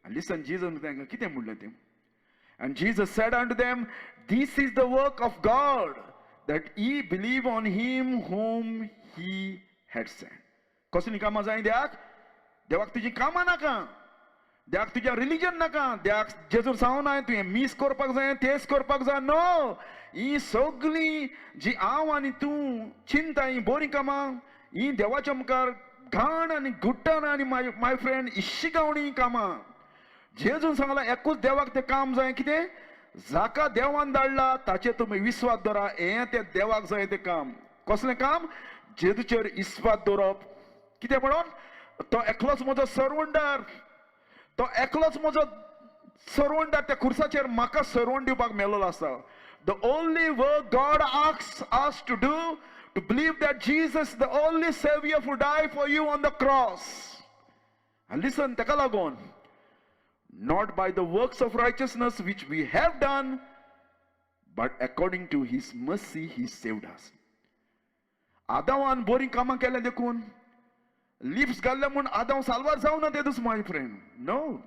आनी लिसन, जेजून तांकां कितें म्हणलें तें. And Jesus said unto them, "This is the work of God, that ye believe on him whom he had sent." कसलीं कामां जाय देवाक? देवाक तुजी कामां नाका, देवाक तुज्या रिलिजन नाका. देवाक जेजून सांगूं ना तुवें मीस करपाक जाय, तेच करपाक जाय. नो, ही सगळीं जी हांव आनी तूं चिंता, ही बरीं कामां ही देवाच्या मुखार घाण आनी गुट्टण आनी my my friend इशिगावणी कामां. जेजून सांगला एकूच देवाक तें काम जाय. कितें? जाका देवान धाडला ताचेर तुमी विस्वास दवरा. हें तें देवाक जाय तें काम. कसलें काम? जेजूचेर इस्वास दवरप. कितें म्हणून? तो एकलोच म्हजो सरवंडार, तो एकलोच म्हजो सरवंडार. त्या खुर्साचेर म्हाका सरवण दिवपाक मेळ्ळो आसा. The only work God asks us to do, to believe that Jesus, the only saviour who die for you on the cross. Listen, ताका लागून, not by the works of righteousness which we have done, but according to his mercy he saved us. आदावान बरीं कामां केलें देखून, lips घाल्ले म्हूण आदाव साल्वार जावना तेदूस, my friend. No,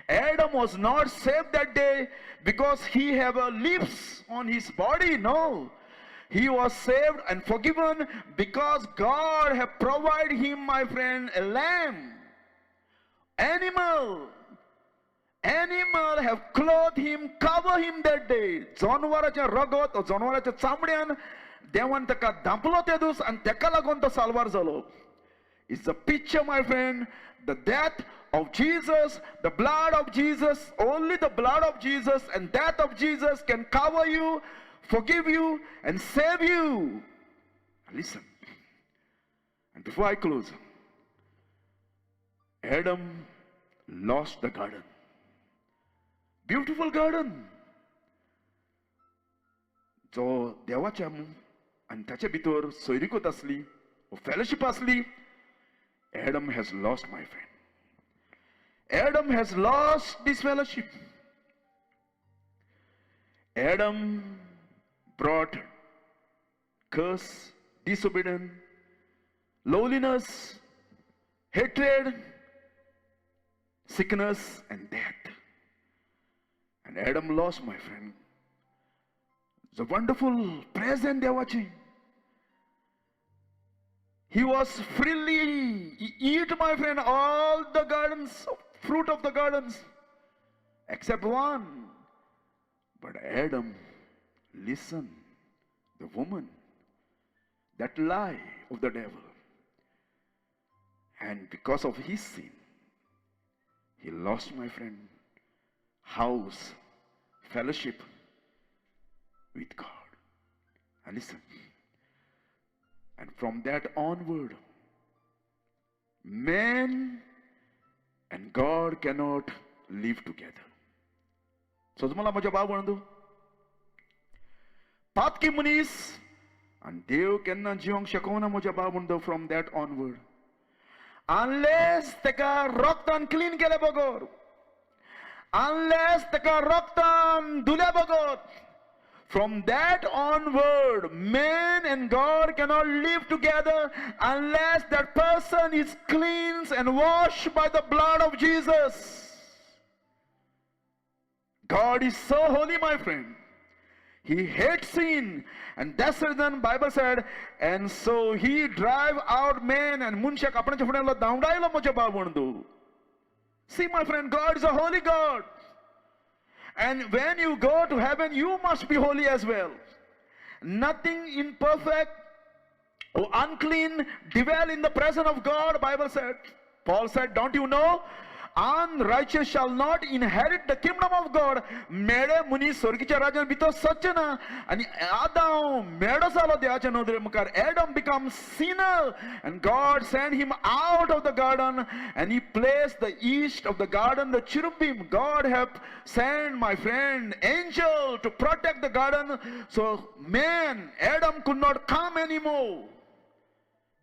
Adam was not saved that day because he have a lips on his body. No. He was saved and forgiven because God have provided him, my friend, a lamb. Animal. Animal have clothed him, cover him that day. जनावराचें रगत, जनावराच्या चामड्यान देवान ताका धांपलो ते दीस आनी ताका लागून तो साल्वार जालो. It's a picture, my friend, the death of Jesus, the blood of Jesus, only the blood of Jesus and death of Jesus can cover you, forgive you, and save you. Listen. And before I close, Adam lost the garden. Beautiful garden. जो देवाच्या आनी ताच्या भितर सोयरीकत आसली, fellowship आसली. Adam has lost, my friend. Adam has lost this fellowship. Adam brought curse, disobedience, loneliness, hatred, sickness, and death. And Adam lost, my friend, the wonderful present देवाची. He was freely eat, my friend, all the gardens, fruit of the gardens, except one. But Adam listened the woman, that lie of the devil. And because of his sin, he lost, my friend, house, fellowship with God. And listen. And from that onward, man and God cannot live together. सजमला म्हज्या भाव म्हणू, पातकी मनीस आनी देव केन्ना जिवंक शकना म्हज्या भाव म्हणतो. फ्रॉम that onward, unless ताका रक्तान क्लीन केले बगर, अनलेस ताका रक्तान धुल्या बगर, from that onward, man and God cannot live together unless that person is cleansed and washed by the blood of Jesus. God is so holy, my friend. He hates sin. And that's the reason Bible said, and so he drive out man and मनशाक आपणाच्या फुड्यान धांवडायलो म्हज्या भाव म्हणतो. See, my friend, God is a holy God. And when you go to heaven, you must be holy as well. Nothing imperfect or unclean dwell in the presence of God, Bible said. Paul said, don't you know? Unrighteous shall not inherit the kingdom of God. मेळे मनीस स्वर्गीच्या राज्यान भितर सरचे ना. आनी आदाम मेळो जालो देवाच्या नदरे मुखार. Adam become sinner and God sent him out of the garden and he placed the east of the garden the cherubim. God have sent, my friend, angel to protect the garden so man, Adam, could not come anymore.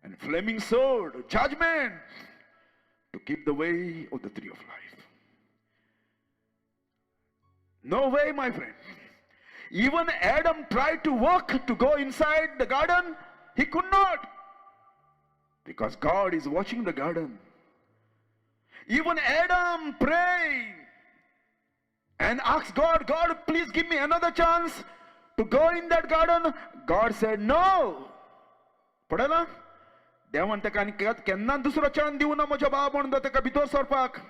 And flaming sword, judgment, to keep the way of the tree of life. No way, my friend. Even Adam tried to work to go inside the garden. He could not. Because God is watching the garden. Even Adam prayed and asked God, God, please give me another chance to go in that garden. God said, no. पळयला, देवान ताका आनी केन्ना दुसरो chance दिवना म्हज्या बाब म्हणून ताका भितर सरपाक.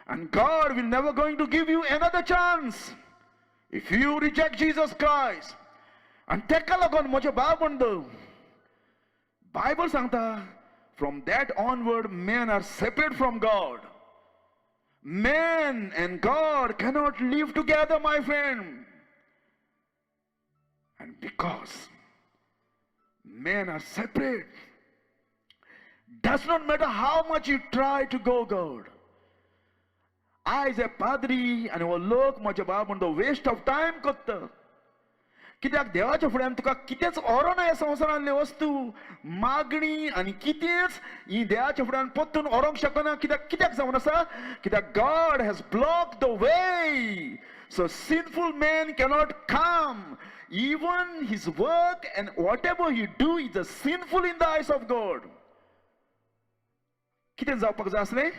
And God will never going to give you another chance if you reject Jesus Christ. आनी ताका लागून म्हज्या बाब म्हणतो, बायबल सांगता, from that onward men are separate from God. Man and God cannot live together, my friend. And because men are separate, does not matter how much you try to go God. आयज हे पाद्री आनी हो लोक म्हज्या बाब म्हणतो waste of time करता. कित्याक देवाच्या फुड्यान तुका कितेंच ओरोना ह्या संवसारांतले वस्तू मागणी आनी कितेंच ही देवाच्या फुड्यान परतून ओरोंक शकना. कित्याक कित्याक जावन आसा, कित्याक God has block the way. So sinful man cannot come. Even his work and whatever he do is a sinful in the eyes of God. कितें जावपाक जाय आसलें?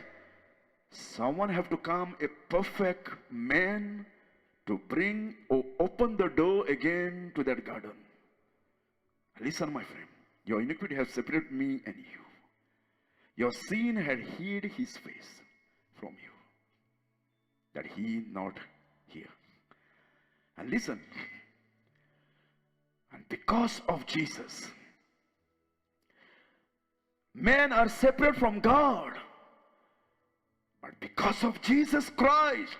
Someone have to come, a perfect man, to bring or open the door again to that garden. Listen, my friend, your iniquity has separated me and you. Your sin had hid his face from you, that he not hear. And listen, and because of Jesus, men are separate from God. But because of Jesus Christ,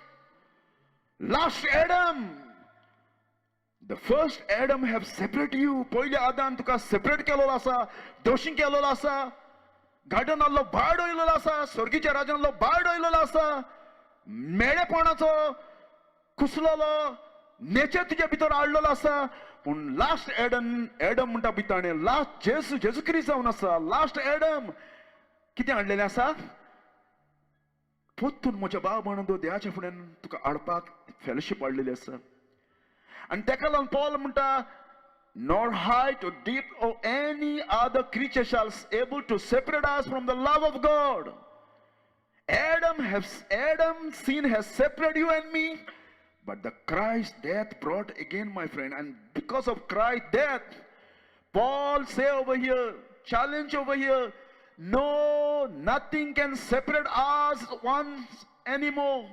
last Adam, the first Adam have separate you. पयले आदान तुका separate केलोलो आसा, दोशी केलोलो आसा, गार्डनांतलो भायर उडयलेलो आसा, स्वर्गीच्या राज्यांतलो भायर उडयलेलो आसा, मेळेपणाचो कुसलोलो नेचर तुज्या भितर हाडलेलो आसा. पूण लास्ट एडम, एडम म्हणटा पळय ताणें, लास्ट जेजू, जेजू क्रिस्त जावन आसा लास्ट एडम. कितें हाडलेलें आसा? पोत्तून म्हज्या बाब म्हणून देवाच्या फुड्यान तुका हाडपाक फेलोशीप हाडलेली आसा. आनी तेका लागून पॉल म्हणटा, nor height or depth or any other creature shall able to separate us from the love of God. Adam sin has separated you and me, but the Christ death brought again, my friend. And because of Christ death, Paul say over here, challenge over here, no, nothing can separate us once anymore.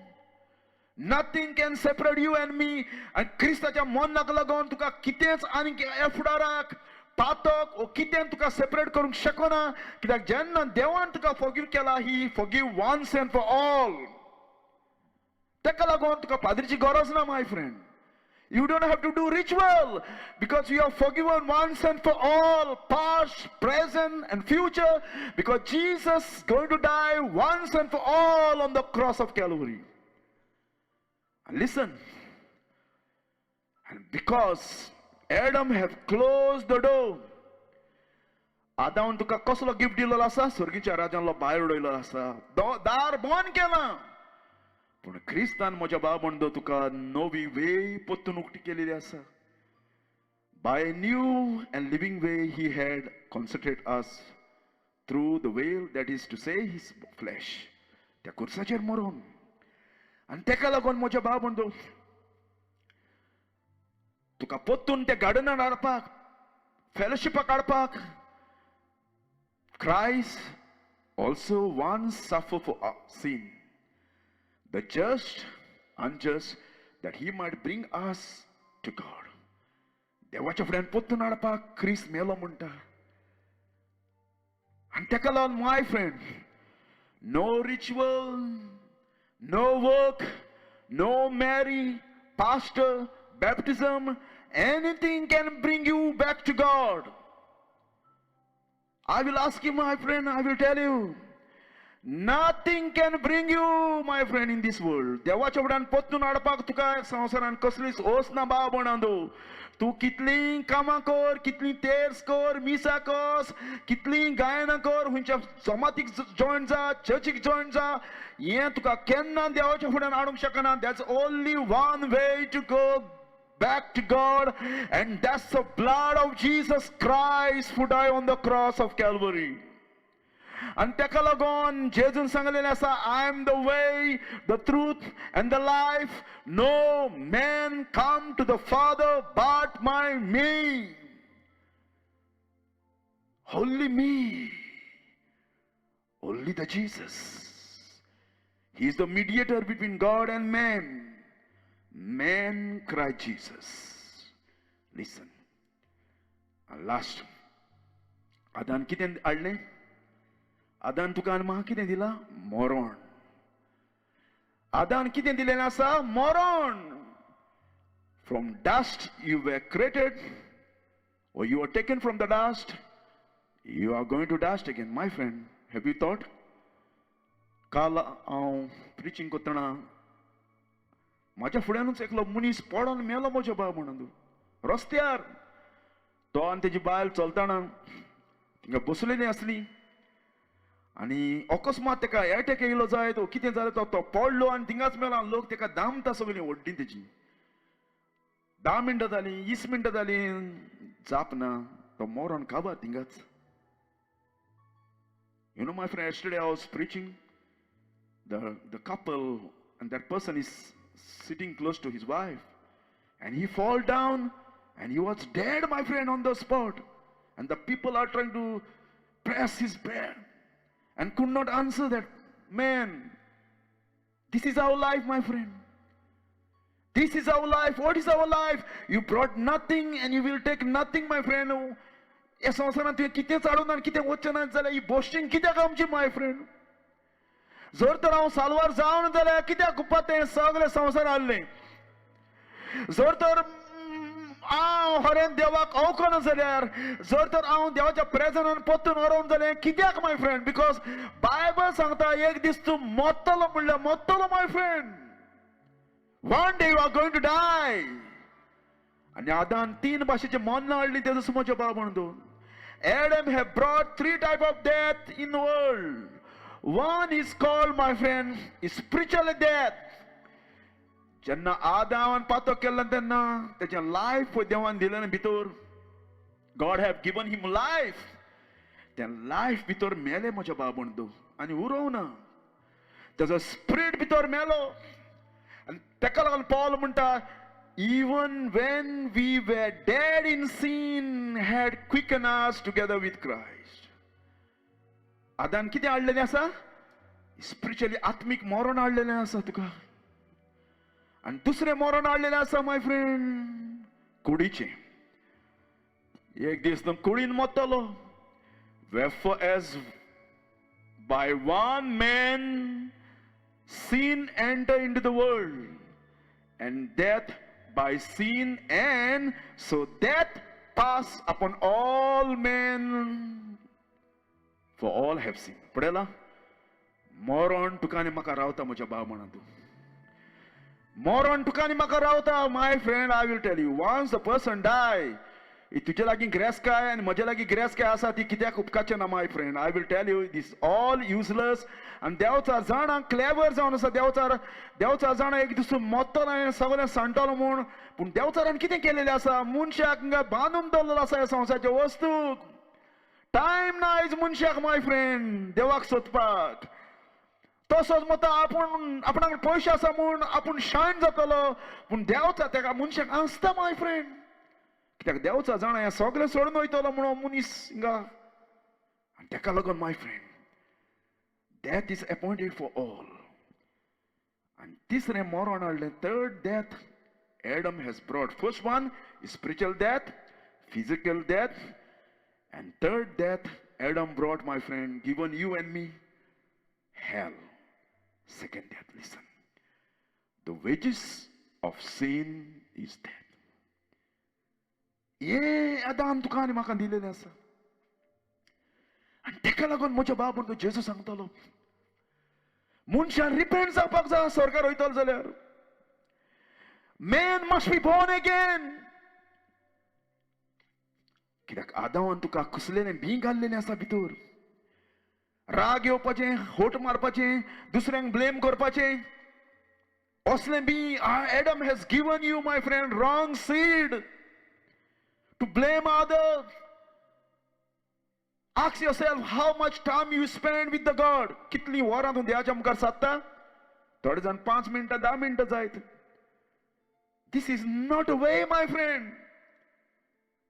Nothing can separate you and me. आनी क्रिस्ताच्या मरणाक लागून तुका कितेंच आनी ह्या फुडाराक पातक ओ कितें तुका सेपरेट करूंक शकना, कित्याक जेन्ना देवान तुका फॉरगीव केला, he forgive once and for all. ताका लागून तुका पाद्रीची गरज ना, my friend. You don't have to do ritual because you are forgiven once and for all, past, present, and future, because Jesus is going to die once and for all on the cross of Calvary. And listen, and because Adam have closed the door, आदामान तुका कसलो gift दिलेलो आसा? स्वर्गीच्या राज्यांतलो भायर उडयलो आसा, दार बंद केलां. पूण क्रिस्तान म्हज्या बाब म्हणतो तुका नवी वे परतून उक्ती केलेली आसा. By a new and living way he had consecrated us through the veil, that is to say his flesh. त्या कुर्साचेर मरोन. आनी तेका लागून म्हज्या बाब म्हणतो तुका परतून त्या गार्डनान हाडपाक, फेलोशिपाक हाडपाक, Christ also once suffered for our sin, the just, unjust, that he might bring us to God. देवाच्या फुड्यान परतून हाडपाक क्रिस्त मेलो म्हणटा. आनी तेका लागून my friend, no ritual, no work, no Mary, pastor, baptism, anything can bring you back to God. I will ask you, my friend, I will tell you, nothing can bring you, my friend, in this world. देवाच्या फुड्यान परतून हाडपाक तुका संवसारान कसलीच ओस ना बाब म्हणून. तूं कितलीं कामां कर, कितलीं तेर्स कर, मिसां कस, कितलीं गायनां कर, खंयच्या जमातीक जॉयन जा, चर्चीक जॉयन जा, हें तुका केन्ना देवाच्या फुड्यान हाडूंक शकना. That's only one way to go back to God, and that's the blood of Jesus Christ who died on the cross of Calvary. आनी तेका लागून जेजून सांगलेलें आसा, I am the way, the truth and the life. No man come to the Father but by me. Only me, only the Jesus. He is the mediator between God and man, man Christ Jesus. Listen. Last, आदान कितें हाडलें? आदान तुका आनी म्हाका कितें दिलां? मरण. आदान कितें दिलेलें आसा? मरण. From dust you were created, or you are taken from the dust, you are going to dust again. My friend, have you thought? काल हांव प्रिचींग करतना म्हाज्या फुड्यानूच एकलो मनीस पडोन मेलो म्हज्या बाब म्हणून रस्त्यार. तो आनी तेजी बायल चलतना थिंगा बसलेली आसली आनी अकस्मात तेका एटॅक येयलो जायत कितें जालें, तो पडलो आनी थिंगाच मेलो. लोक तेका दामता सगळीं व्हड्डीं तेजी. 10 मिनटां जालीं, 20 मिनटां जालीं, जाप ना. तो मरोन काबार थिंगाच. You know, my friend, yesterday I was preaching. The couple and that person is sitting close to his wife, and he fall down and he was dead, my friend, on the spot. And the people are trying to press his prayer and could not answer that man. This is our life, my friend. This is our life. What is our life? You brought nothing and you will take nothing, my friend. ह्या संवसारांत तुवें कितेंच हाडूंक ना, कितें वचचें ना जाल्यार ही बोस्टींग कित्याक आमची, my friend? जर तर हांव साल्वार जावन जाल्यार कित्याक उपा तें सगळें संवसार हाडलें? जर तर हांव खरें देवाक अवकना जाल्यार, जर तर हांव देवाच्या प्रेजनान परतून हरोवन जाल्यार कित्याक, my friend? Because Bible सांगता, एक दीस तूं मरतलो म्हणल्यार मरतलो, my friend. One day you are going to die. आनी आदान तीन भाशेचे मरणां हाडली तेजो म्हज्या बाबा म्हणून. Adam have brought three type of death in the world. One is called, my friend, spiritual death. जेन्ना आदामान पातक केल्लें तेन्ना तेजें लायफ देवान दिलें भितर. God have given him life. तें लायफ भितर मेलें म्हज्या बाबा म्हणतो आनी उरोवं ना. तेजो स्पिरीट भितर मेलो. आनी तेका लागून पॉल म्हणटा, even when we were dead in sin, had quickened us together with Christ. आदान कितें हाडलेलें आसा? स्पिरिच्युअली, आत्मीक मरण हाडलेलें आसा तुका. आनी दुसरें मरण हाडलेलें आसा, my friend, कुडीचें. एक दीस तूं कुडीन मरतलो. Wherefore as by one man sin entered into the world, and death by sin, and so death passed upon all men, for all have sinned. पळयला, मरण तुका आनी म्हाका रावता म्हज्या भाव म्हणा तूं. मरण तुका आनी म्हाका रावता. My friend, I will tell you, once a person die, तुजे लागीं गिरेस्तकाय आनी म्हजे लागीं गिरेस्तकाय आसा ती कित्याक उपकारचें ना, my friend. I will tell you, this all useless. आनी देंवचार जाणा, क्लेवर जावन आसा देंवचार. देंवचार जाणा, एक दीस मरतलो आनी सगळें सांडटलो म्हूण. पूण देंवचारान कितें केलेलें आसा? मनशाक हिंगा बांदून दवरलेलो आसा ह्या संवसाराच्या वस्तूक. टायम ना आयज मनशाक, my friend, देवाक सोदपाक. तसोच मत आपूण आपणाक पयशे आसा म्हूण आपूण शायन जातलो. पूण देंवचार तेका मनशाक आसता, my friend, कित्याक देंवचार जाणा, हें सगळें सोडून वयतलो म्हणून मनीस हिंगा. आनी तेका लागून, my friend, death is appointed for all. आनी तिसरें मरण हाडलें, third death Adam has brought. First one, spiritual death, physical death, and third death Adam brought, my friend, given you and me hell, second death. Listen, the wages of sin is death. हे आदान तुका आनी म्हाका दिलेलें आसा. आनी तेका लागून म्हज्या बाब म्हणतो, जेजू सांगतालो, मनशान रिपेंट जावपाक जाय स्वर्गार वयतलो जाल्यार. Man must be born again. कित्याक आदावान तुका कुसलेलें बीं घाल्लेलें आसा भितर. राग येवपाचें, होट मारपाचें, दुसऱ्यांक ब्लेम करपाचें, असलें बीं Adam has given you, my friend, wrong seed to blame other. Ask yourself how much time you spend with the God. कितली वरां तूं देवाच्या मुखार सादता? थोडे जाण 5 मिनटां, 10 मिनटां जायत. This is not a way, my friend.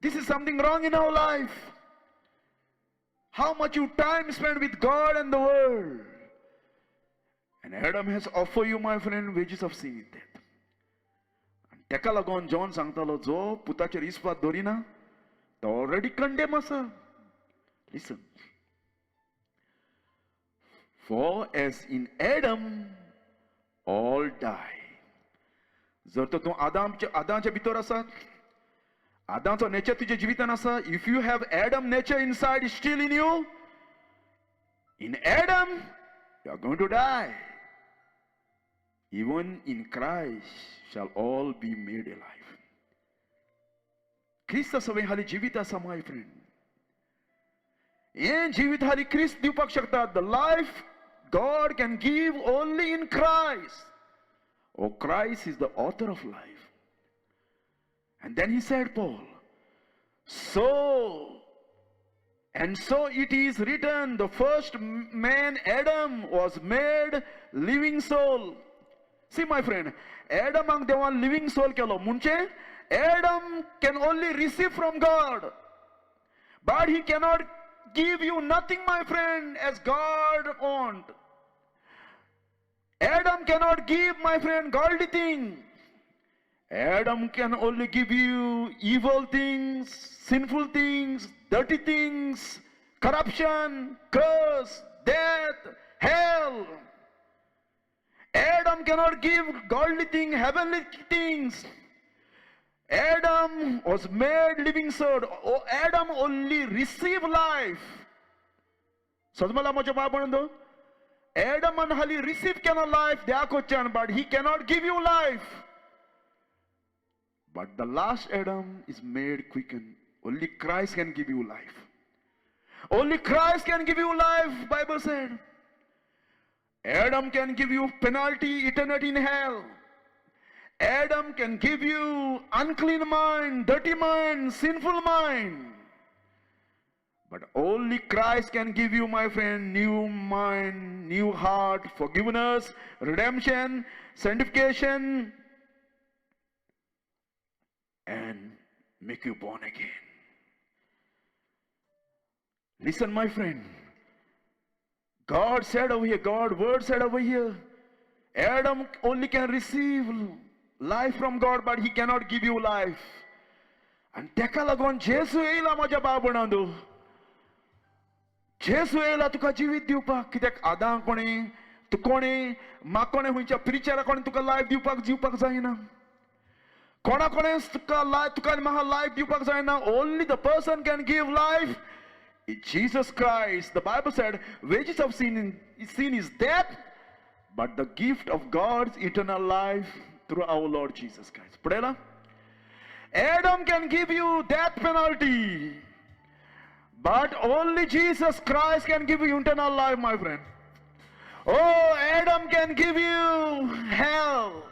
This is something wrong in our life. How much you time spend with God and the world. And Adam has offered you, my friend, wages of sin is death. आनी तेका लागून John सांगतालो, जो पुताचेर इस्वाद दवरिना तो already condemn आसा. Listen. For as in Adam all die. जर तर तूं आदामच्या आदाच्या भितर आसा, आदामचो नेचर तुज्या जिवितान आसा, if you have Adam nature inside, still in you, in Adam you are going to die. Even in Christ shall all be made alive. क्रिस्त सवय हाली जिवीत आसा, my friend. हें जिवीत हाली क्रिस्त दिवपाक शकता. The life God can give only in Christ. Oh, Christ is the author of life. And then he said, Paul, so, and so it is written, the first man, Adam, was made living soul. See, my friend, Adam देवान living soul केलो. म्हणजे Adam can only receive from God. But he cannot give you nothing, my friend, as God want. Adam cannot give, my friend, godly thing. Adam can only give you evil things, sinful things, dirty things, corruption, curse, death, hell. Adam cannot give godly thing, heavenly things. Adam was made living sword. Adam only received life. सजमला म्हज्या बाब म्हणून Adam हाली receive केलो life द्या कोच्यान, but he cannot give you life. But the last Adam is made quicken. Only Christ can give you life. Only Christ can give you life, Bible said. Adam can give you penalty, eternity in hell. Adam can give you unclean mind, dirty mind, sinful mind. But only Christ can give you, my friend, new mind, new heart, forgiveness, redemption, sanctification, and make you born again. Listen, my friend. God said over here, God word said over here, Adam only can receive life from God, but he cannot give you life. आनी तेका लागून जेजू येयला म्हज्या बाबणांदू, जेजू येयला तुका जिवीत दिवपाक. कित्याक आदां कोणें, तूं कोणें, म्हाका कोणें, खंयच्या प्रिचरा कोणें तुका लायफ दिवपाक जिवपाक जायना. कोणा कोणेंच तुका लायफ, तुका आनी म्हाका लायफ दिवपाक जायना. Only the person can give life, Jesus Christ. The Bible said, wages of sin is death, but the gift of God's eternal life through our Lord Jesus Christ. पळयला, Adam can give you death penalty, but only Jesus Christ can give you eternal life, my friend. Oh, Adam can give you hell.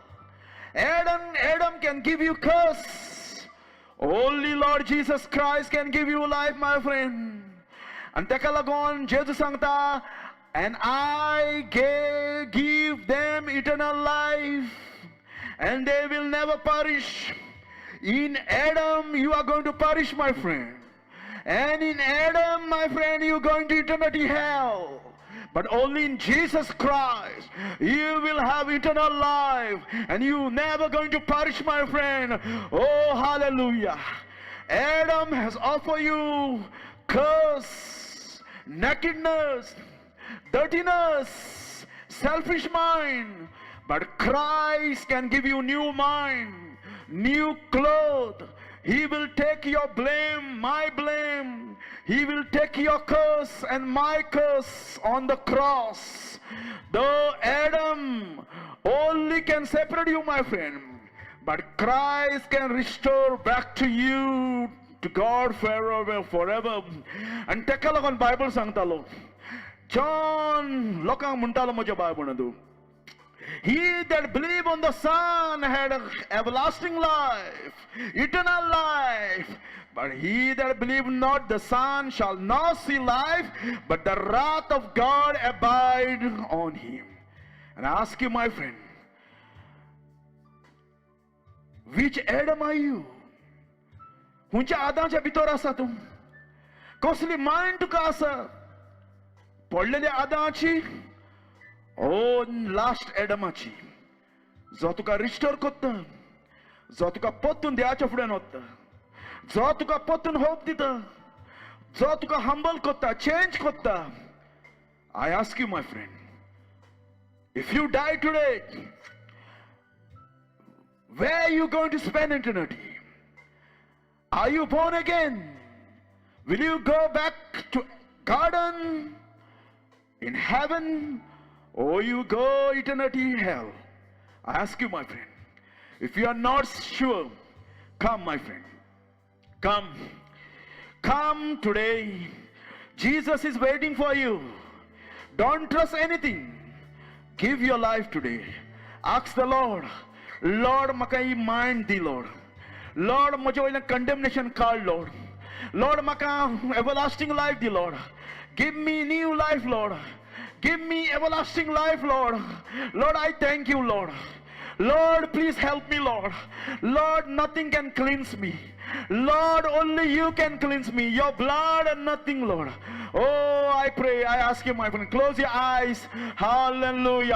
Adam can give you curse. Only Lord Jesus Christ can give you life, my friend. आनी तेका लागून जेजू सांगता, and I give them eternal life, and they will never perish. In Adam, you are going to perish, my friend. And in Adam, my friend, you're going to eternity hell. But only in Jesus Christ, you will have eternal life. And you're never going to perish, my friend. Oh, hallelujah. Adam has offered you curse, nakedness, dirtiness, selfish mind. But Christ can give you new mind, new clothes. He will take your blame, my blame. He will take your curse and my curse on the cross. Though Adam only can separate you, my friend, but Christ can restore back to you, to God forever, forever. आनी तेका लागून Bible सांगतालो, John लोकांक म्हणटालो म्हज्या Bible तूं, He that believe on the Son had everlasting life, eternal life. But he that believe not the Son shall not see life, but the wrath of God abide on him. And I ask you, my friend, which Adam are you? खंयच्या आदाच्या भितर आसा तूं? कसली mind तुका आसा? पडलेल्या आदाची ओ last एडमाची, जो तुका रिस्टोर करता, जो तुका परतून देवाच्या फुड्यान वता, जो तुका परतून होप दिता, जो तुका हंबल करता, चेंज करता. I ask you, my friend, if you die today, where you going to spend eternity? Are you born again? Will you go back to garden in heaven, or you go eternity hell? I ask you, my friend, if you are not sure, come, my friend. Come. Come today. Jesus is waiting for you. Don't trust anything. Give your life today. Ask the Lord, Lord, म्हाका ही mind the, Lord. Lord, म्हजे वयल्यान condemnation काड, Lord. Lord, म्हाका everlasting life the, Lord. Give me new life, Lord. Give me everlasting life, Lord. Lord, I thank you, Lord. Lord, please help me, Lord. Lord, nothing can cleanse me. Lord, only you can cleanse me. Your blood and nothing, Lord. Oh, I pray, I ask you, my friend, close your eyes. Hallelujah.